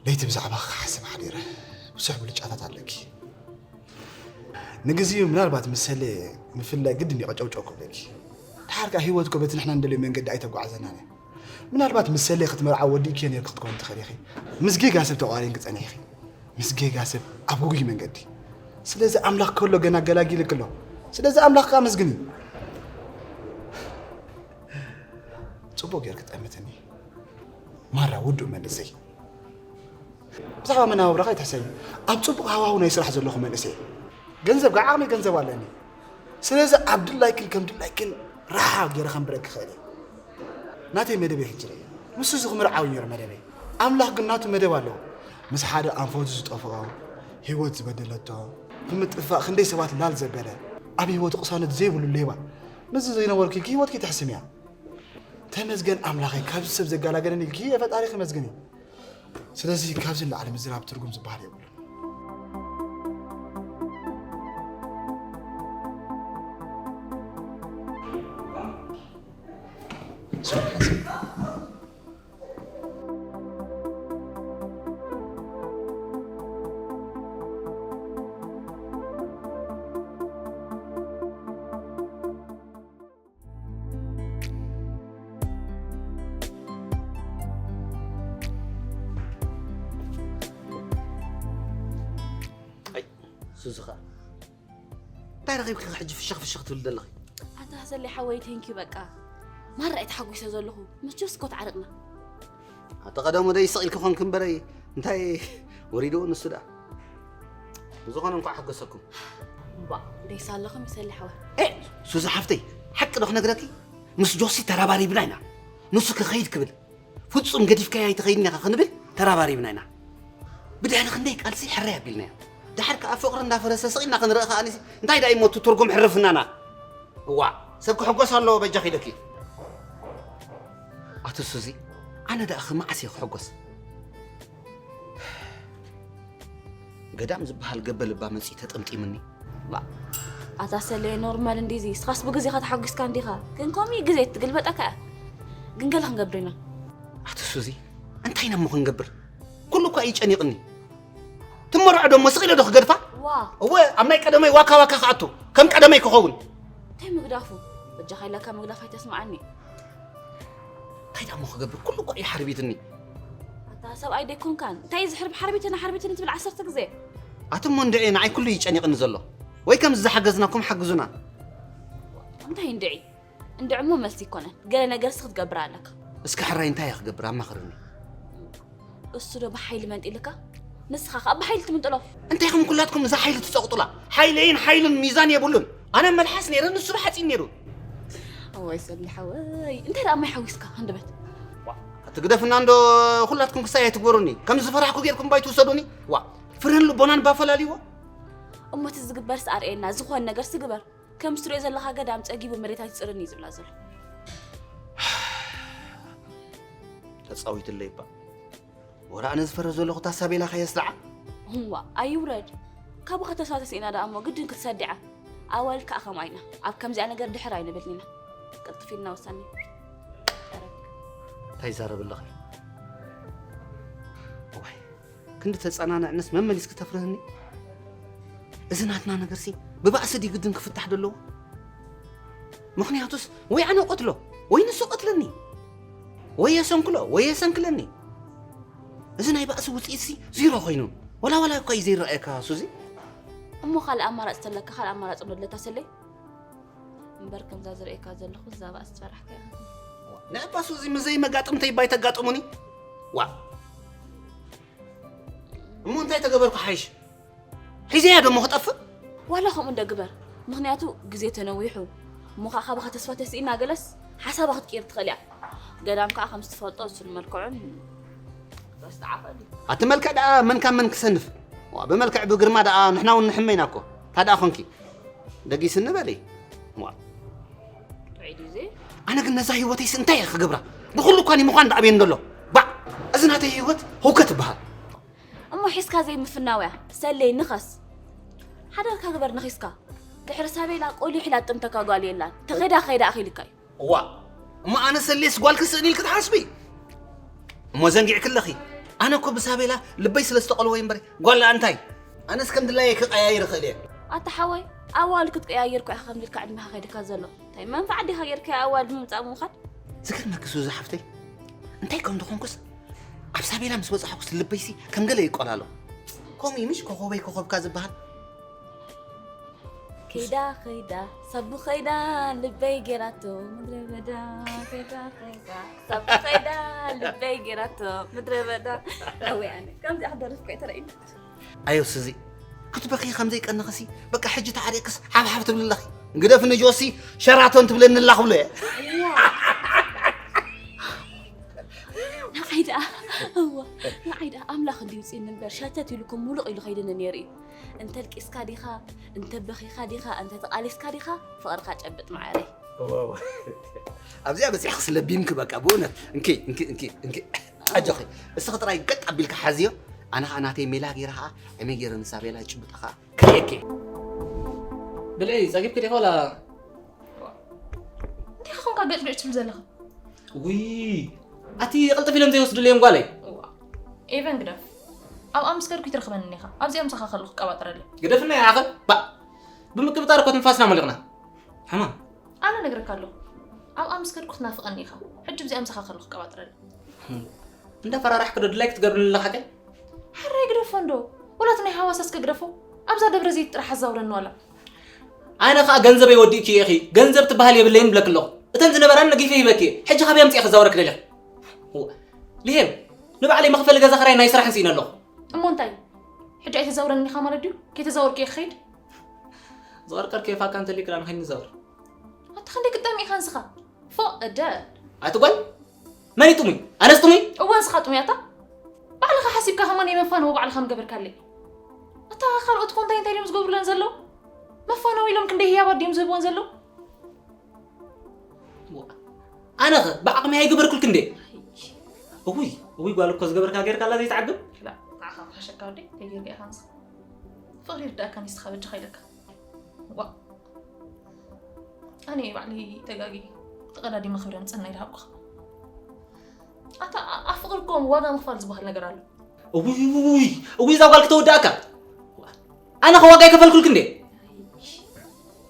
ለይቲ ብዛዕባኺ ክሓስብ ሓዲረ። ብዙሕ ብልጫታት ኣለኪ። ንግዚኡ ምናልባት ምስ ሰሌ ምፍላይ ግድን እዩ ቀጨውጨው ክብለኪ። ድሓር ከኣ ህይወት እኮ በቲ ንሕና እንደልዮ መንገዲ ኣይተጓዕዘናን እያ። ምናልባት ምስ ሰሌ ክትመርዓ ወዲእክዮ ነይርኪ ክትኮኒ ትኽእሊ ኢኺ። ምስ ጌጋ ሰብ ተቋሪንኪ ጸኒሕኪ። ምስ ጌጋ ሰብ ኣብ ግጉይ መንገዲ። ስለዚ ኣምላኽ ከሎ ገና ገላጊልኪ ኣሎ። ስለዚ ኣምላኽ ከኣ ኣመስግኒ። ጽቡቕ ጌርኪ ጠመተኒ። ማራ ውዱእ መንእሰይ። ብዛዕባ መናባብራኻ ኣይትሕሰቢ። ኣብ ጽቡቕ ሃዋህው ናይ ስራሕ ዘለኹ መንእሰይ። ገንዘብ፣ ካብ ዓቕመይ ገንዘብ ኣለኒ። ስለዚ ኣብ ድላይክን ከም ድላይክን ራሓ ገይረ ከንብረኪ ክኽእል እየ። ናተይ መደበይ ሕጂ ርእየ። ምስ እዚ ክምርዓው እዩ ነይሩ መደበይ። ኣምላኽ ግን ናቱ መደብ ኣለዎ። ምስ ሓደ ኣንፈቱ ዝጠፍኦ፣ ህይወት ዝበደለቶ፣ ብምጥፋእ ክንደይ ሰባት ላል ዘበለ፣ ኣብ ህይወቱ ቅሳነት ዘይብሉ ሌባ። ምስዚ ዘይነበርኪ ህይወትኪ ትሕስምያ። ተመስገን ኣምላኸይ፣ ካብዚ ሰብ ዘጋላገለኒ ኢልኪ ፈጣሪኺ መስግኒ። ስለዚ ካብዚ ንላዕሊ ምዝራብ ትርጉም ዝበሃል የብሉን። ኣይ፣ ሱዚ ኸኣ እንታይ ረኺብኪ ሕጂ ፍሽኽ ፍሽኽ ትብሊ ዘለኺ? ኣታ ሰሌ ሓወይ፣ ቴንኪዩ በቃ። ማራ እየ ተሓጒሰ ዘለኹ። መቸስ እኮ ተዓሪቕና። ኣቲ ቀደሙ ደይ ስቕ ኢልኪ ኮንኪ እምበረይ፣ እንታይ ወሪድዎ ንሱ ደኣ? ብዝኾነ እንኳዕ ሓገሰኩም። እምባእ፣ ደይሳ ኣለኹም ይሰሊ ሓወይ። ኤ፣ ሱዚ ሓፍተይ፣ ሓቂ ዶ ክነግረኪ? ምስ ጆሲ ተራባሪብና ኢና። ንሱ ክኸይድ ክብል፣ ፍጹም ገዲፍካዮ ኣይትኸይድን ኢኻ ክንብል ተራባሪብና ኢና። ብድሕሪ ክንደይ ቃልሲ ሕራይ ኣቢልናዮ። ድሓር ከኣ ፍቕሪ እንዳፈረሰ ስቕ ኢልና ክንርኢ ከኣ ንሲ፣ እንታይ ደኣ ይሞቱ ትርጉም ሕርፍናና? እዋእ፣ ሰብ ክሕጎስ ኣለዎ በጃኺ ኢለኪ። ኣቲ ሱዚ፣ ኣነ ደኣ ኸ መዓስ እየ ክሕጎስ? ገዳም ዝበሃል ገበል እባ መጺኡ ተጠምጢሙኒ። ባ፣ ኣታ ሰለየ ኖርማል እንዲዚ፣ እስኻስ ብግዜኻ ተሓጒስካ እንዲኻ። ግን ከምኡ እዩ ግዜ ትግልበጠካ እያ። ግን ገለ ክንገብር ኢና። ኣቲ ሱዚ፣ እንታይ ኢና እሞ ክንገብር? ኩሉ እኳ እዩ ጨኒቕኒ። ትመርዖ ዶ እሞ ስቕ ኢለ ዶ ክገድፋ? ዋ። እወ፣ ኣብ ናይ ቀደመይ ዋካ ዋካ ክኣቱ፣ ከም ቀደመይ ክኸውን። እንታይ ምግዳፉ? በጃኻ ኢለካ ምግዳፍ ኣይተስምዓኒ። እንታይ ደኣ እሞ ክገብር? ኩሉ እኳ እዩ ሓርቢትኒ። ኣታ ሰብኣይ ደይኮንካን? እንታይ እዩ ዝሕርብ? ሓርቢትኒ፣ ሓርቢትኒ ትብል ዓሰርተ ግዜ። ኣቲ እሞ እንድዒ፣ ንዓይ ኩሉ እዩ ጨኒቕኒ ዘሎ። ወይ ከምዚ ዝሓገዝናኩም ሓግዙና። እንታይ እንድዒ? እንድዒ እሞ መልሲ ኣይኮነን። ገለ ነገርሲ ክትገብር ኣለካ። እስኪ ሕራይ እንታይ እየ ክገብር? ኣማኽርኒ። እሱ ዶ ብሓይሊ መንጢልካ? ንስኻ ኸኣ ብሓይሊ ትምንጥሎ። እንታይ ኢኹም ኩላትኩም እዛ ሓይሊ ትጸቕጡላ? ሓይለይን ሓይሉን ሚዛን የብሉን። ኣነ መልሓስ ነይረ፣ ንሱ ብሓጺን ነይሩ። እዋይ ሰብሊ ሓወይ፣ እንታይ ደኣ ማይ ሓዊስካ ሃንደበት? ዋ፣ ኣቲ ግደፍና እንዶ፣ ኩላትኩም ክሳይ ኣይትግበሩኒ። ከም ዝፈራሕኩ ጌርኩም ባይ ትውሰዱኒ? ዋ፣ ፍርህን ልቦናን ባፈላልይዎ። እሞ እቲ ዝግበርስ ኣርእየና፣ ዝኾነ ነገርሲ ግበር። ከም ትሪኦ ዘለኻ ገዳም ጸጊቡ መሬት ኣይትጽርን እዩ ዝብላ ዘሎ። ተጻዊትለይ እባ። ወረ ኣነ ዝፈርህ ዘለኹ እታ ሳቤላ ከየስርዓ። እዋ፣ ኣይውረድ። ካብኡ ከተስዋ ተስኢና ደኣ እሞ ግድን ክትሰድዓ። ኣዋልድ ከዓ ከምኣ ኢና። ኣብ ከምዚኣ ነገር ድሕር ኣይንብልን ኢና። ቅልጥፍ ኢልና ውሳኔ። ቀረብ። እንታይ ይዛረብ ኣለኺ? ዋይ፣ ክንዲ ተጸናንዕንስ መመሊስኪ ተፍርህኒ። እዚ ናትና ነገርሲ ብባእሲ ድዩ ግድን ክፍታሕ ደለዎ? ምኽንያቱስ ወይ ኣነ ቀትሎ ወይ ንሱ ቀትለኒ፣ ወይ የሰንክሎ ወይ የሰንክለኒ። እዚ ናይ ባእሲ ውፅኢትሲ ዚሮ ኮይኑ፣ ወላ ወላ እኳ እዩ ዘይረኣየካ ሱዚ። እሞ ካልእ ኣማራፂ ተለካ ካልእ ኣማራፂ ንድለታ ሰለይ። እምበር ከምዛ ዝርእየካ ዘለኹ እዛ ባእሲ ዝፈራሕካ ኢኻ። ንዕባሱ እዚ ምዘይ መጋጥምተይ ባይ ተጋጥሙኒ። ዋ፣ እሞ እንታይ ተገበርኩ ሓይሽ? ሒዘያ ደሞ ክጠፍእ? ዋላ ከምኡ እንደ ግበር። ምኽንያቱ ግዜ ተነዊሑ። እሞ ከዓ ካባኻ ተስፋ ተስኢና ገለስ ሓሳባ ክትቅይር ትኽእል እያ። ገዳም ከዓ ከም ዝትፈልጦ እሱን መልክዑን ረስተዓኸሉ። ኣቲ መልክዕ ደኣ መን ካብ መን ክሰንፍ? ዋ፣ ብመልክዕ ብግርማ ደኣ ንሕና እውን ንሕመ ኢና እኮ። ታደኣ ኾንኪ ደጊስኒ በሊ። ዋ፣ ርዒድ እዩ ዘይ ኣነ ግን ነዛ ህይወተይስ እንታይ እየ ክገብራ? ብኹሉ እኳ ምዃን ደኣ ቤን ደሎ። ባዕ፣ እዚ ናተይ ህይወት ህውከት ይበሃል። እሞ ሒዝካ ዘይምፍናውያ ሰለይ ንኸስ ሓደርካ ግበር። ንኺስካ ድሕሪ ሳቤላ ቆሊሕ ኢላ ጥምተካ ጓል የላን። ተኸዳ ኸይዳ ኣኺልካ እዩ። እዋ፣ እሞ ኣነ ሰሌስ ጓል ክስእን ኢልክ ትሓስቢ? እሞ ዘንጊዕክ ኣለኺ። ኣነ እኮ ብሳቤላ ልበይ ስለ ዝተቆልወ እምበር ጓል እንታይ? ኣነስ ከም ድላየ ክቀያይር እኽእል እየ። ኣታ ሓወይ፣ ኣዋል ክትቀያይር እኮ ኢኻ ከምዚ ኢልካ ዕድሜኻ ከይድካ ዘሎ። እንታይ መንፋዕ ዲኻ ጌርካያ ኣዋል ብምምጻእ ብምኻድ? ዝገርመኪ ሱዚ ሓፍተይ፣ እንታይ ከም ዝኾንኩስ ኣብ ሳቤላ ምስ በጻሕኩስ ልበይሲ ከም ገለ ይቆላሎ። ከምኡ እዩ ምሽ ኮኾበይ ኮኾብካ ዝበሃል። ከይዳ ከይዳ ሳቡ ከይዳ ልበይ ጌራቶ ምድረ በዳ። ከይዳ ከይዳ ሳቡ ከይዳ ልበይ ጌራቶ ምድረ በዳ። ኣወይ ኣነ ከምዚኣ ክደርፍ እኮ እየ ተረኢኒ። ኣዮ ሱዚ፣ ክትበኺ ከም ዘይቀንኽሲ በቃ ሕጂ ተዓሪቅስ ሓብሓብ ትብሊ ኣለኺ። ግደፍኒ ጆሲ፣ ሸራቶን ትብለኒ ኣላ ክብሎ እየ። ንዓይ ደኣ እዋ፣ ንዓይ ደኣ ኣምላኽ እንድዩ ውፅእኒ እምበር ሸተት ኢሉኩም ሙሉቕ ኢሉ ከይድኒ ነይሩ እዩ። እንተ ኣልቂስካ ዲኻ፣ እንተ በኺኻ ዲኻ፣ እንተ ተቓሊስካ ዲኻ፣ ፍቕርኻ ጨብጥ መዓረይ። ዋው። ኣብዚኣ በፂሕክስ ለቢምኪ በቃ ብእውነት። እንኪ እንኪ እንኪ እንኪ፣ ኣጆኺ፣ እስኺ ጥራይ ገጥ ኣቢልካ ሓዝዮ። ኣነ ኸዓ ናተይ ሜላ ገይረ ኸዓ ዕመይ ገይረ ንሳቤላ ጭብጣ ኸዓ ክርእየኪ። ብልዒ ጸጊብኪ ዲኺ ወላ? እንታይ ኾንካ ገጭ ገጭ ትብል ዘለኻ? ውይ፣ ኣቲ ቅልጥፍ ኢሎም ዘይወስዱሉ እዮም ጓለይ። እዋ፣ ኤቨን ግደፍ። ኣብኣ ምስ ከድኩ ይትረኽበኒ ኢኻ። ኣብዚኣ ምሳኻ ከለኹ ቀባጥረለይ። ግደፍና ይኣኸ፣ ባእ። ብምቅብጣር እኮ ትንፋስና መሊቕና። ሕማም። ኣነ ነግረካ ኣለኹ። ኣብኣ ምስ ከድኩ ትናፍቐኒ ኢኻ። ሕጂ ኣብዚኣ ምሳኻ ከለኹ ቀባጥረለይ። እንዳፈራራሕኪ ዶ ድላይ ክትገብርኒ ኣለኻ ከ? ሕራይ ግደፎ እንዶ። ወላ እቲ ናይ ሃዋሳስ ከግደፎ። ኣብዛ ደብረ ዘይት ጥራሕ ኣዛውረኒ ዋላ። ኣነ ኸኣ ገንዘበይ ወዲእክዮ ኢኺ፣ ገንዘብ ትበሃል የብለይን እብለኪ ኣለኹ። እተን ዝነበራኒ ነጊፈ ሂበኪ እየ። ሕጂ ካበይ ኣምጺኤ ክዛወረኪ ደሊኺ? እዋ፣ ልሄም፣ ንባዕለይ መኽፈሊ ገዛ ኽራይ ናይ ስራሕ ስኢነ ኣለኹ። እሞ እንታይ? ሕጂ ኣይተዛውረኒ ኢኻ ማለት ድዩ? ከይተዛወርኩ እየ ክኸይድ? ዝቐርቀር ኬፋካ እንተልዩ ክዳን ኸይድ ንዛወር። ኣታ ክንደይ ክትጠሚ ኢኻ ንስኻ? ፎእ እደ። ኣቲ ጓል፣ መን እዩ ጥሙይ? ኣነስ ጥሙይ? እወ ንስኻ ጥሙይ ኣታ። ባዕልኻ ሓሲብካ ከማን መፋነዊ ባዕልኻ ምገበርካለይ። ኣታ ካልኦት እኮ እንታይ እንታይ ድዮም ዝገብሩለን ዘለዉ? መፋነዊ ኢሎም ክንደይ ህያባት ድዮም ዝህብወን ዘለዉ? ኣነኸ ብዓቕሚ ኣይገበርኩልክ እንዴ? እውይ እውይ ጓል እኮ ዝገበርካ ጌርካ ኣላ ዘይትዓግብ። ንዓኻ ክሕሸካ ወደይ እንታይ ጌርካ ኢኻ ንስኻ? ፍቕሪ ይርዳእካ ንስኻ በጃኻ ኢለካ። ዋ ኣነ ባዕለይ ተጋጊ ተቐዳዲመ ክብረ ንጽህና ይልሃብኩኻ። ኣታ ኣብ ፍቕሪ እኮ ዋጋ ምኽፋል ዝበሃል ነገር ኣሎ። እውይ እውይ እውይ እዛ ጓል ክተወድኣካ። ኣነ ከ ዋጋ ይከፈልኩልክ እንዴ?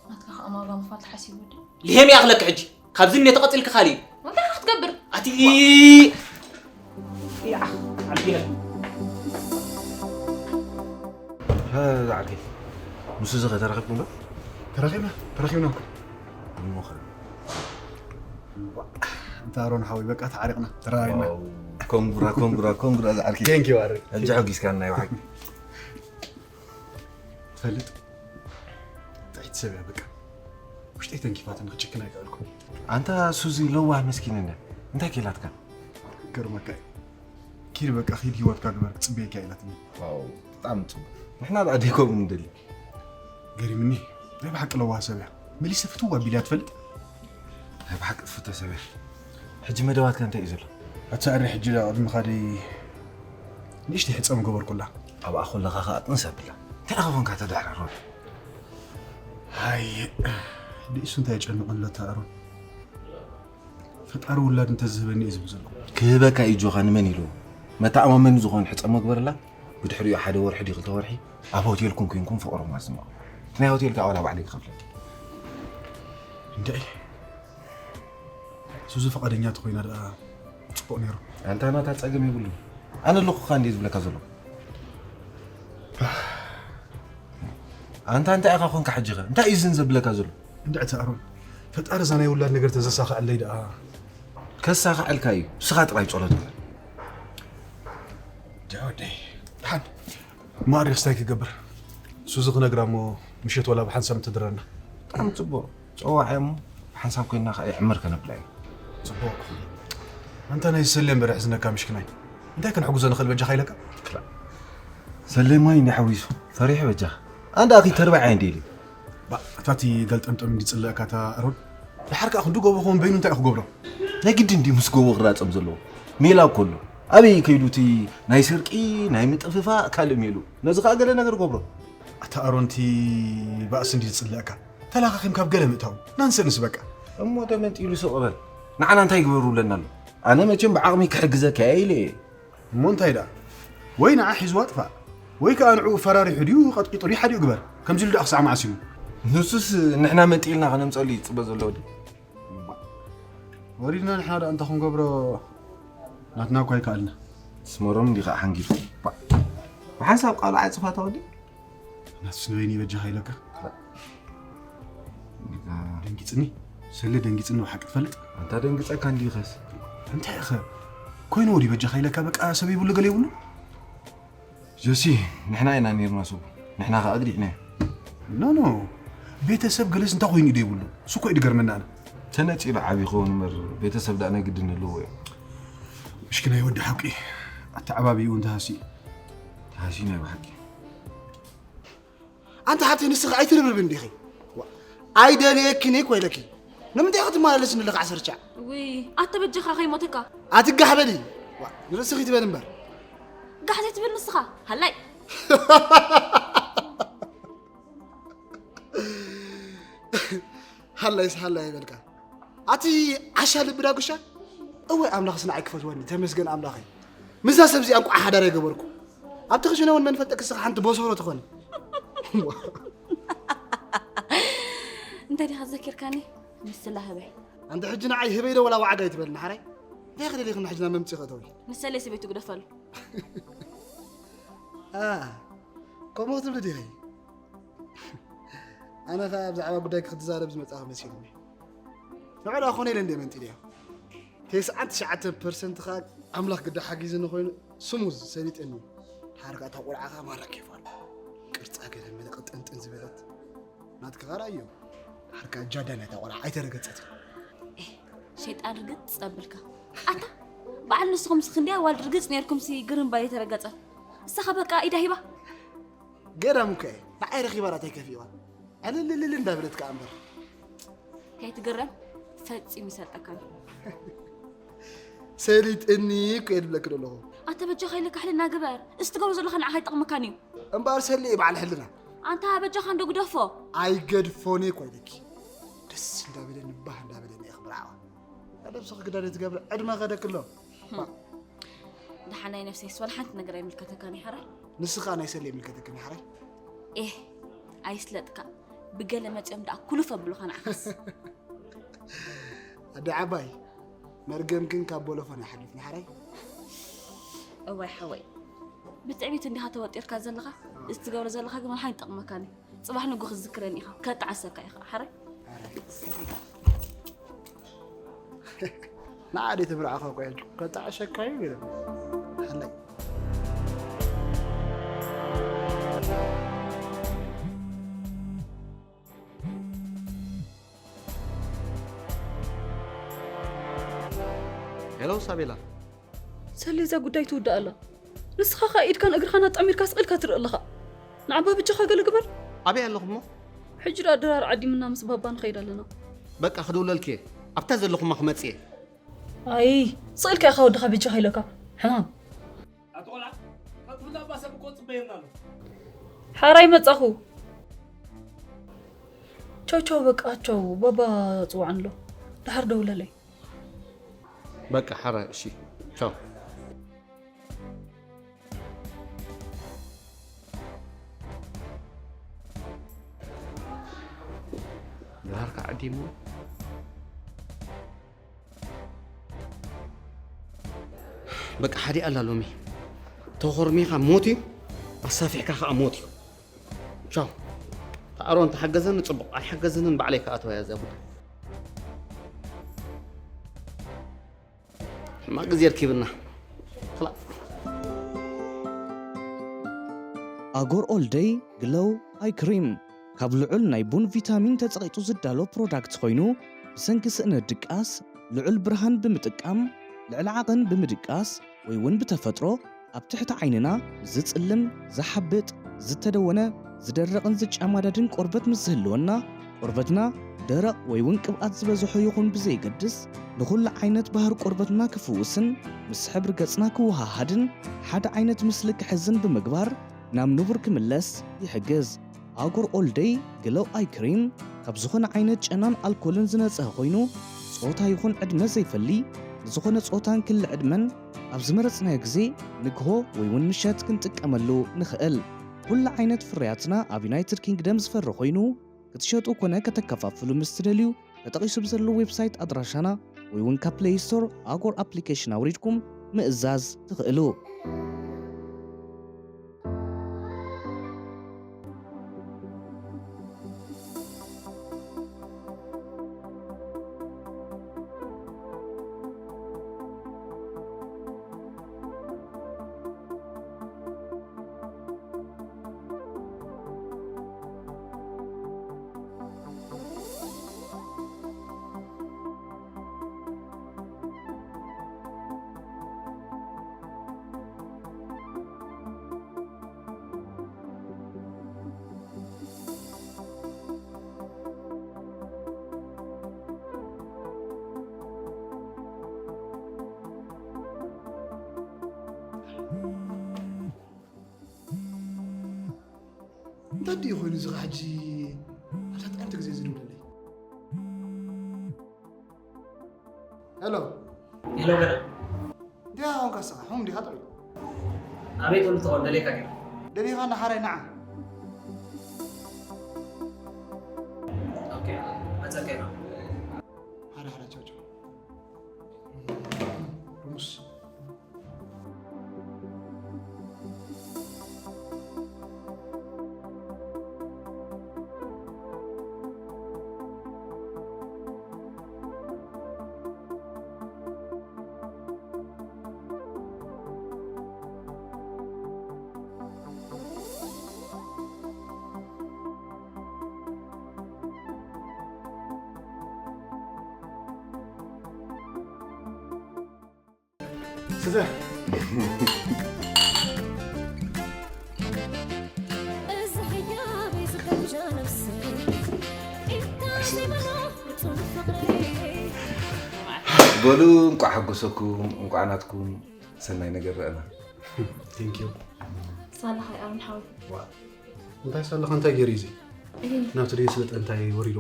ናትካ ከኣ ዋጋ ምኽፋል ተሓሲቡ ድዩ? ልሄም ይኣኽለክ ሕጂ ካብዚ እኔ ተቐጺልክ ካልእ እዩ። እንታይ ኢኻ ክትገብር? ኣቲ ዓርከይ ምስዚ ኸ ተራኺብኩም ዶ? ተራኺብና ተራኺብና እኮ። እሞ ኸ እንተ ኣሮን ሓወይ በቃ ተዓሪቕና ተራራይና። ኮንግራ ኮንግራ ኮንግራ ዝዓርከይ። Thank you ኣረ። ሕጂ ሓጒስካና ይውሓግ። ትፈልጥ ጥዒት ሰብ እያ በቃ ውሽጠይ ተንኪፋትኒ ክጭክን ኣይከኣልኩን። ኣንታ ሱዚ ለዋህ መስኪን እንድያ እንታይ ከይላትካ? ክገርመካ እዩ ኪድ በቃ ኪድ ህይወትካ ግበር ክፅበየካ ኢላትኒ። ዋው ብጣዕሚ ፅቡቅ ንሕና ደኣ ደይ ከምኡ ንደሊ። ገሪምኒ ናይ ብሓቂ ለዋህ ሰብ እያ መሊሰ ፍትው ኣቢልያ ትፈልጥ? ናይ ብሓቂ ትፍቶ ሰብ እያ ሕጂ መደባትካ እንታይ እዩ ዘሎ? ኣታ ኣሪ ሕጂ ደኣ ቅድሚ ካደይ ንእሽተይ ሕፀ ምገበርኩላ። ኣብኣ ከለኻ ኸኣ ጥንስ ኣብላ እንታይ ደኣ ኾንካ ተዳሕራር ወዲ? ኣይ፣ ድእሱ እንታይ የጨንቕ ኣሎ ኣታ ኣሮን? ፈጣሪ ውላድ እንተዝህበኒ እየ ዝብል ዘለኹ። ክህበካ እዩ ጆኻ፣ ንመን ኢሉ? መተኣማመኒ ዝኾን ሕጸ መግበርላ። ብድሕሪኡ ሓደ ወርሒ ድዩ ክልተ ወርሒ ኣብ ሆቴልኩም ኮንኩም ፍቕሮም ኣስምዖ። እቲ ናይ ሆቴል ከኣ ዋላ ባዕለይ ክኸፍለልኪ። እንድዒ፣ ሱዚ ፈቓደኛ ተኾይና ደኣ ጽቡቕ ነይሩ። ኣንታ ናታ ጸገም የብሉን። ኣነ ኣለኹኻ እንድየ ዝብለካ ዘለኹ። ኣንታ እንታይ ኢኻ ኮንካ ሕጂኸ? እንታይ እዩ ዝን ዘብለካ ዘሎ? እንድዒ ኣታ ኣሮን፣ ፈጣሪ እዛ ናይ ውላድ ነገር ተዘሳኽዐለይ ደኣ። ከሳኽዐልካ እዩ። ንስኻ ጥራይ ጸሎት ግበር። ጃወደይ፣ ደሓን። ማዕረ ክስታይ ክገብር። ሱዚ ክነግራ እሞ ምሸት ዋላ ብሓንሳብ እንትድረና። ብጣዕሚ ጽቡቕ። ጸዋዕ እሞ ብሓንሳብ ኮይንና ከኣ ይዕምር ከነብላ እዩ። ጽቡቕ። ኣንታ ናይ ሰሌ እምበር የሕዝነካ ምሽክናይ። እንታይ ክንሕግዞ ንኽእል በጃኻ ኢለካ? ክላ-፣ ሰሌ ማይ እንዲ ሓዊሱ ፈሪሑ በጃኻ። ኣንዳ ኣኺ ተርባዕ ኣይ እንዲ ኢሉ። ባ፣ እታ እቲ ገልጠምጠም እንዲ ጽለእካ እታ ኣሮን። ድሓር ከኣ ክንዲ ጎቦ ክኸውን በይኑ እንታይ እዩ ክገብሮ? ናይ ግድን እንዲ ምስ ጎቦ ክራጸም ዘለዎ? ሜላ እኮ ኣሎ። ኣበይ ከይዱ እቲ ናይ ስርቂ፣ ናይ ምጥፍፋእ ካልእ ሜሉ? ነዚ ከኣ ገለ ነገር ገብሮ። ኣታ ኣሮን እቲ ባእሲ እንዲ ዝጽለእካ። ተላኻኺም ካብ ገለ ምእታው። ናንሰንስ በቃ። እሞ ተመንጢሉ ስቕ በል። ንዓና እንታይ ግበሩ ብለና ኣሎ? ኣነ መቸም ብዓቕሚ ክሕግዘካ እየ ኢለ እየ። እሞ እንታይ ደኣ? ወይ ንዓ ሒዝዋ ጥፋእ። ወይ ከኣ ንዕኡ ፈራሪሑ ድዩ ቀጥቂጡ ድዩ ሓዲኡ ግበር። ከምዚ ኢሉ ደኣ ክሳዕ መዓስ እዩ? ንሱስ ንሕና መንጢልና ከነምጸሉ እዩ ዝጽበ ዘሎ ወዲ። ወሪድና ንሕና ደኣ እንታይ ክንገብሮ ናትና እኳ ኣይከኣልና። ስመሮም እንዲ ከኣ ሓንጊዱ። ባ-፣ ብሓንሳብ ቃሉ ዓጽፋታ ወዲ። ናትስ ንበይኒ በጃኻ ኢለካ። ደንጊጽኒ። ሰለ ደንጊጽኒ ብሓቂ ትፈልጥ? ኣንታ ደንግጸካ እንዲ ኸስ። እንታይ ኢኸ? ኮይኑ ወዲ በጃኻ ኢለካ በቃ ሰብ ይብሉ ገለ ይብሉ? ጆሲ፣ ንሕና ኢና ኔርና ሰቡ። ንሕና ከኣ ኣግዲዕናዮ። ኖ፣ ኖ። ቤተሰብ ገለስ እንታይ ኮይኑ ዶ ይብሉ? እሱ እኮ እዩ ድገርመና ኣነ። ተነጺሉ ዓቢ ይኸውን እምበር ቤተሰብ ደኣ ናይ ግድን ኣለዎ እዩ። ምሽኪናይ ወዲ ሓቂ። ኣተዓባቢኡ እንተሃሲ። ተሃሲ ናይ ብሓቂ። ኣንታ ሓብተይ ንስኺ ኣይትርብርብን ዲኺ? ዋ፣ ኣይደልየኪን እኮ ኢለኪ። ንምንታይ ኢኺ ትመላለስኒ ኣለኺ ዓሰርተ ሻዕ? ውይ፣ ኣተ በጃኻ ከይሞተካ። ኣቲ ጋሕ በሊ። ዋ፣ ንርእስኺ ትበል እምበር። ጋሕ ዘይትብል ንስኻ፣ ሃላይ። ሃላይስ ሃላይ ይበልካ። ኣቲ ዓሻ ልቢ ዳጉሻ። እወ ኣምላኽስ ንዓይ ክፈትወኒ፣ ተመስገን ኣምላኸይ። ምስዛ ሰብ እዚኣ እንቋዕ ሓዳር ኣይገበርኩ። ኣብቲ ክሽነ እውን መን ፈልጠኪ እስኻ ሓንቲ ቦሶሮ ትኾኒ። እንታይ ዲኻ ዘኪርካኒ? ምስላ ህበይ። ኣንቲ ሕጂ ንዓይ ህበይ ዶ ወላ ዋዕጋ ኣይትበልኒ ሓራይ? እንታይ ክደሊኽኒ ሕጂ ናብ መምጽኢ ክእተዊ? ንሰለይ ሰበይቱ ግደፈሉ። ኣ፣ ከምኡ ክትብሊ ዲኺ? ኣነ ኸኣ ብዛዕባ ጉዳይኪ ክትዛረብ ዝመጻኺ መሲሉኒ። ንዑ ደኣ ኮነ ኢለ እንድየ መንጢለዮ። ተስዓን ትሽዓተ ፐርሰንት ኸኣ ኣምላኽ ግዳ ሓጊዙኒ ኮይኑ ስሙዝ ሰሊጥኒ። ድሓር ከኣ እታ ቆልዓ ኸኣ ማራ ኬፋ ኣሎ። ቅርጻ ገለ መለ ቅጥንጥን ዝበለት። ናትኪ ኸኣ ርኣዮ። ድሓር ከኣ ጃዳ ናይታ ቆልዓ ኣይተረገጸትን። ኤህ፣ ሸይጣን ርግጽ ጸብልካ። ኣታ፣ በዓል ንስኹምስ ክንደይ ኣዋልድ ርግጽ ኔርኩምሲ ግርምባ ዘይተረገጸ። ንሳ ኸኣ በቃ ኢዳ ሂባ። ገዳም እኮ እየ። ንዓይ ረኺባ ዳኣ እንታይ ከፊእዋ? ዕልልልል እንዳበለት ከኣ እምበር። ከይትግረም፣ ፈጺሙ ይሰልጠካን እዩ። ሰሊጥኒ እኮ እየ ዝብለኪ ዘለኹ። ኣተ በጃኻ ኢለካ ሕልና ግበር። እዚ ትገብሮ ዘለኻ ንዓኻ ኣይጠቕመካን እዩ። እምበኣር ሰሊ እየ በዓል ሕልና። ኣንታ በጃኻ እንዶ ግደፎ። ኣይገድፎን እየ እኮ ኢለኪ። ደስ እንዳበለኒ ባህ እንዳበለኒ እየ ክምርዓዋ። ነብስኺ ግዳን ትገብሪ ዕድመ ከደኪ ኣሎ። ደሓናይ ነብሰይስ ዋላ ሓንቲ ነገር ኣይምልከተካን እዩ ሓራይ። ንስኻ ናይ ሰሊ ይምልከተክን እዩ ሓራይ። ኤህ፣ ኣይስለጥካ። ብገለ መጺኦም ደኣ ኩሉፍ ኣብሉኻ ንዓኻስ። ኣደ ዓባይ፣ መርገምክን ካብ ቦሎፎን ኣይሓልፍን ሓራይ። እዋይ ሓወይ፣ ብትዕቢት እንዲኻ ተወጢርካ ዘለኻ፣ እዚ ትገብሮ ዘለኻ ግን ዋላ ሓንቲ ይጠቕመካን እዩ። ጽባሕ ንግሆ ክትዝክረኒ ኢኻ፣ ከጣዕሰካ ኢኻ ሓራይ። ንዓ ደይ ተብርዓኻ እኮ እያ፣ ከጣዕሸካ እዩ ገለ። ሓላይ። ሄሎ ሳቤላ። ሰሌ እዛ ጉዳይ ትውዳእ ኣላ። ንስኻ ኸኣ ኢድካን እግርኻን ኣጣሚርካ ስቕ ኢልካ ትርኢ ኣለኻ። ንዓባ በጃኻ ገለ ግበር። ኣበይ ኣለኹ እሞ? ሕጂ ደኣ ድራር ዓዲምና ምስ ባባ ንኸይድ ኣለና። በቃ ክድውለልኪ እየ። ኣብታ ዘለኹማ ክመጽእ እየ። ኣይ ስቕ ኢልካ ኢኻ ወድኻ በጃኻ ኢለካ። ሕማም። ኣቲ ቆልዓ ቀልጥፍና እባ ሰብ እኮ ጽበየና ኣሎ። ሓራይ መጻኹ። ቻው ቻው፣ በቃ ቻው። ባባ ጽዋዕን ኣሎ። ድሓር ደውለለይ። በቃ ሓራይ፣ እሺ፣ ቻው። ድሓር ከዓዲሞ። በቃ ሓዲኣ ኣላ ሎሚ። ተኾርሚኻ ሞት እዩ፣ ኣሳፊሕካ ከዓ ሞት እዩ። ቻው። ኣሮን ተሓገዘኒ ጽቡቕ፣ ኣይሓገዘንን ባዕለይ ክኣትዋ እያ እዛ ጉዳይ። ሕማቕ ግዜ ርኪብና። ኣጎር ኦል ደይ ግሎው ኣይ ክሪም ካብ ልዑል ናይ ቡን ቪታሚን ተጸቒጡ ዝዳሎ ፕሮዳክት ኮይኑ፣ ብሰንኪ ስእነት ድቃስ ልዑል ብርሃን ብምጥቃም፣ ልዕሊ ዓቐን ብምድቃስ ወይ እውን ብተፈጥሮ ኣብ ትሕቲ ዓይንና ዝጽልም፣ ዝሓብጥ፣ ዝተደወነ፣ ዝደርቕን ዝጨማደድን ቆርበት ምስ ዝህልወና፣ ቆርበትና ደረቕ ወይ እውን ቅብኣት ዝበዝሖ ይኹን ብዘየገድስ፣ ንኹሉ ዓይነት ባህሪ ቆርበትና ክፍውስን ምስ ሕብሪ ገጽና ክወሃሃድን ሓደ ዓይነት ምስሊ ክሕዝን ብምግባር ናብ ንቡር ክምለስ ይሕግዝ። ኣጎር ኦል ደይ ግሎው ኣይ ክሪም ካብ ዝኾነ ዓይነት ጨናን ኣልኮልን ዝነጽሀ ኮይኑ፣ ጾታ ይኹን ዕድመ ዘይፈሊ፣ ንዝኾነ ጾታን ክሊ ዕድመን ኣብ ዝመረጽናዮ ግዜ ንግሆ ወይ እውን ምሸት ክንጥቀመሉ ንኽእል። ኩሉ ዓይነት ፍርያትና ኣብ ዩናይትድ ኪንግደም ዝፈሪ ኮይኑ፣ ክትሸጡ ኮነ ከተከፋፍሉ ምስ ትደልዩ፣ ተጠቒሱ ብዘሎ ዌብሳይት ኣድራሻና ወይ እውን ካብ ፕሌይ ስቶር ኣጎር ኣፕሊኬሽን ኣውሪድኩም ምእዛዝ ትኽእሉ። እንታይ ድዩ ኮይኑ እዚ ኸዓ ሕጂ ኣብዛ ጥዕምቲ ግዜ ዝድውለለይ? ሄሎ። ሄሎ ገና። እንታይ ኾንካ ንስኻ? ሕሙም ዲኻ ጥዑይ? ኣበይ ትውልድ ትኾን ደልየካ ገይረ። ደሊኻ ንሓራይ ንዓ። ኦኬ፣ መጸካ ኢና። ሓደ ሓደ ቻው ቻው። ሩሙስ። ስተ እዚ ህያበይ ዝገብጃ ነብሰይ ኢልካ ዘይበሎ ብጹም ፍቕረይ በሉ እንቋዕ ሓጎሰኩም፣ እንቋዕ ናትኩም ሰናይ ነገር ረኣና። ቴንክ ዩ። ሳላ ሃይ ኣሮን ሓወይ። እንታይ ሳላ እንታይ ገይሩ እዩ እዚ? ናብቲ ደይ ስልጠ እንታይ ወሪዶ?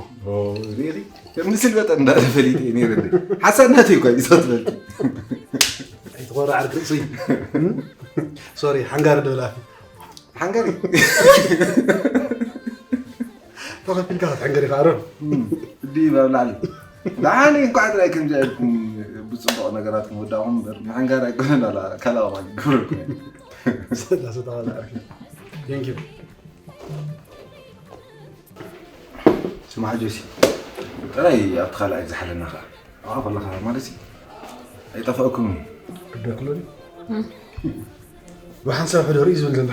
ሪሊ ከም ስልበጠ እንዳለ ፈሊጠ ነይረ። ሓሳብ ናተይ እኳ እዩ ትፈልጥ። ኣይትኾረ ዓርቂ ርእሲ። ሶሪ ሓንጋሪ ደብላ። ሓንጋሪ ተኸፊልካ ክትሕንገር ኢኻ ኣሮን። እዲ ባብላዕሊ ደሓኒ እንኳዕ ጥራይ ከምዚ ኢልኩም ብፅቡቕ ነገራት ምወዳእኹም እምበር ንሓንጋር ኣይኮነን ኣላ ካልኣ ማ ግብረልኩም። ሰላሳ ተባለ ዓርኪ። ቴንክ ዩ። ስማዕ ጆሲ ጥራይ ኣብቲ ካልኣይ ዝሓለና ኸዓ ኣብኣ ከለኻ ማለት እዩ ኣይጠፋእኩምን እዩ። ክደክሎ ድዩ? ብሓንሳብ ሕዶ ርኢ ዝብል ዘሎ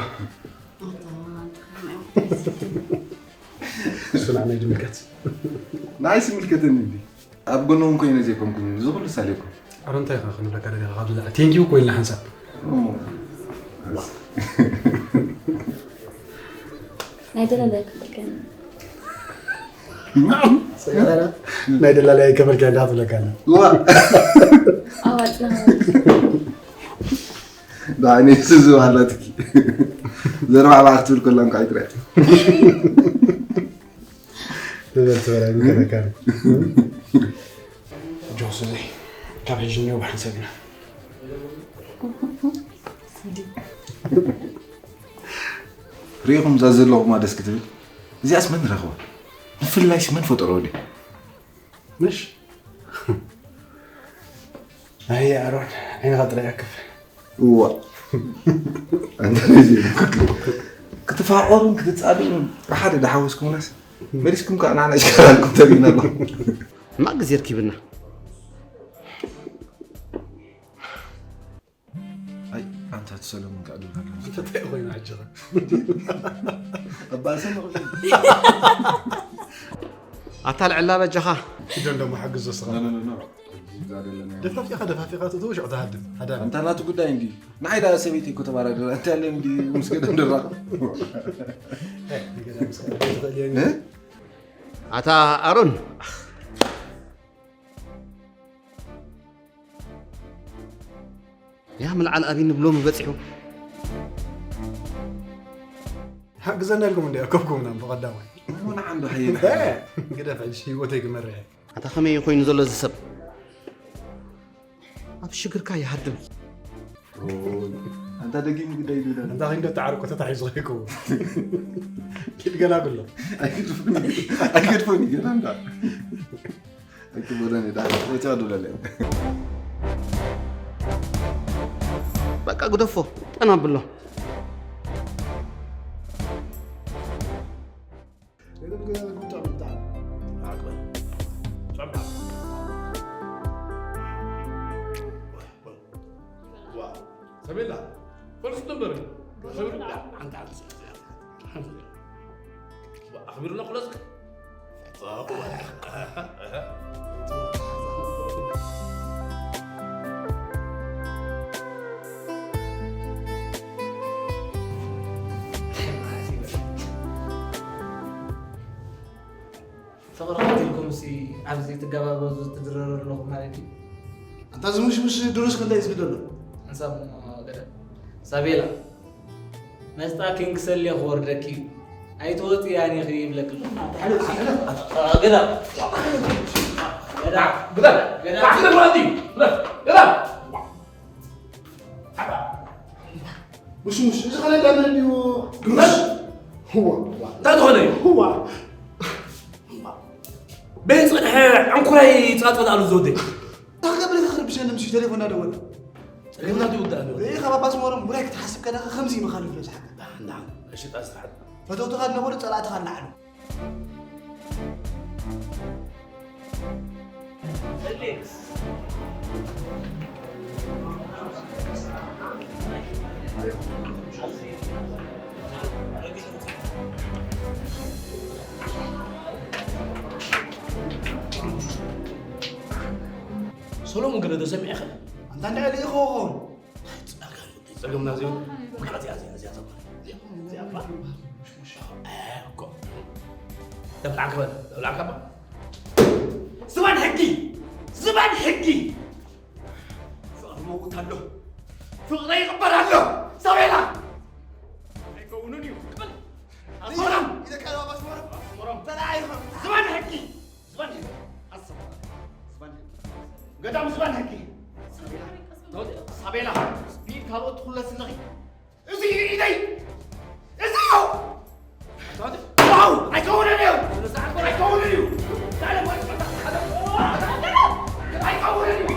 እሱ ንዓና ይድምልከት። ንዓይ ስምልከተኒ እንዲ ኣብ ጎኖም ኮይነ ዘይኮንኩን እዚ ኩሉ ሳሌኩም። ኣረ እንታይ ኢኻ ክንብለካ ደሊኻ ካብ ዝለዓል ቴንኪው ኮይልና ሓንሳብ። ናይ ደለለ ክብልከን ናይ ደላላይ ከመልካ እንዳትብለካ ኣላ። ኣዋፅና ብዓይነይ ስዙ ኣላትኪ ዘርባዕባዕ ክትብል ከላ እንኳ ይትረያ። ትበል ትበል ኣይምከነካን። ጆስ እዚ ካብ ሕጂ እኒኦ ብሓንሳብ ኢና። ሪኢኹም እዛ ዘለኹማ ደስ ክትብል። እዚኣስ መን ረኽባ? ምፍልላይስ መን ፈጠሮ ድዩ? ምሽ? ኣየ ኣሮን፣ ዓይንኻ ጥራይ ኣክፍ። እዋ። ኣንተ ነዚ ክትፋቐሩን ክትጻልኡን ብሓደ ዳሓወስኩምናስ፣ መሊስኩም ከኣ ንዓና ሽካራልኩም ተሪእና ኣሎ። ሕማቕ ግዜ ርኪብና። ኣይ፣ ኣንታ እቲ ሰለሙን ከኣ ድብል ኣሎ። እንታይ ኮይኑ ኣጀኻ? ኣባ ሰለሙን። ኣታ ልዕላ በጃኻ። ኪዶ እንደሞ ሓግዞ ስኻ። ኖ፣ ኖ፣ ኖ፣ ኖ። ደፋፊኻ፣ ደፋፊኻ ትእትው፣ ሽዑ ትሃድም። ሃዳሚ። ኣንታ ናቱ ጉዳይ እንዲ። ንዓይ ደኣ ሰበይቲ እኮ ተባራደረ። ኣንታ ያለ እንዲ ምስ ገደ እንደራ። እ፣ ንገደ ምስ ገደ ትኽእል እየ። እ? ኣታ ኣሮን። ያ ምልዓል ኣብይ ንብሎ ምበጺሑ። ሓግዘና ኢልኩም እንዲ ኣከብኩምና እምበር ቀዳማይ። ምን ዓንዱ ሓየት። እ፣ ግደፍ፣ ሕጂ ህይወተይ ክመርሕ እየ። ኣታ ከመይ ኮይኑ ዘሎ እዚ ሰብ? ኣብ ሽግርካ ይሃድም። ኦይ፣ ኣንታ ደጊሙ ግዳይ ይብለና። ኣንታ ኺንዶ ተዓርቆ ተታሒዙ ኸይከውን። ኪድ ገላግሎ። ኣይገድፎን፣ ኣይገድፎን እዩ ገና እንዳ። ኣይትበለኒ ዳ፣ ወጫ ዱለለ። በቃ ግደፎ፣ ጠና ብሎ። ሰሜላ፣ ፈልሱ ነበር። ኣንተ፣ ኣንተ፣ ኣንተ፣ ኣኽቢሩና ኩለስክ። ፍቕሪ ቀቲልኩምሲ ኣብዚ ትገባበዙ ትድረሩ ኣለኹም ማለት እዩ? ኣንታ ዝምሽምሽ ድሩስ ክንደይ ዝግደሎ? ሓንሳብ እሞ ገለ። ሳቤላ፣ መስጣ ኪንግ ሰሌ ክወርደኪ እዩ። ኣይትወጽእያን ኢኺ ይብለኪ ኣለኹ። ገዳ። ገዳ። ገዳ። ገዳ። ገዳ። ገዳ። ምሽሙሽ፣ እዚ ኸለ እንዳመን እንዲሁ ግምሽ። ህዋ። እንታይ ዝኾነ እዩ? ህዋ። በይ ጽንሐ ዕንኩራይ ጻጸ ላሉ ዘውደይ። እንታይ ክገብር ኢኻ ክርብሸኒ ምስ ቴሌፎን እናደወለ? ጸገምና ትውዳእ ኣለዎ። ርኢኻ ባባ ኣስመሮም ውራይ ክትሓስብ ከለኻ ከምዚ እዩ መኻልፍ ነብስሓካ። ደሓን፣ ደሓን። እሺ፣ ጣ ስራሕት። ፈተውትኻ እናበሉ ጸላእትኻ እናዓሉ። ሰሎሞን ገለ ዶ ሰሚዕኻ? ኣንታ እንታይ ኢሉ ይኸውን? ጸገም፣ ጸገምና እዚኦም። እዚኣ፣ እዚኣ፣ እዚኣ፣ እዚኣ፣ እዚኣ፣ እዚኣ፣ እኮ። ተብላዕ ክበል፣ ተብላዕ ከባ። ዝባን ሕጊ! ዝባን ሕጊ! ፍቕሪ መውት ኣሎ። ፍቕሪ ይቕበር ኣሎ። ሳቤላ! ኣይከውንን እዩ። ኣስመሮም! ኢለካ ባባ ኣስመሮም። ኣስመሮም! ተለኣይኹም። ዝባን ሕጊ! ዝባን ሕጊ! ኣሰብ! ዝባን ሕጊ! ገዳም ዝባን ሕጊ! ሳቤላ! ሳቤላ! ስፒድ ካልኦት ትኹለስ ኣለኺ። እዚ ኢደይ! እዚ እዩ! ዋው! ኣይከውንን እዩ! ኣይከውንን እዩ! ኣይከውንን እዩ!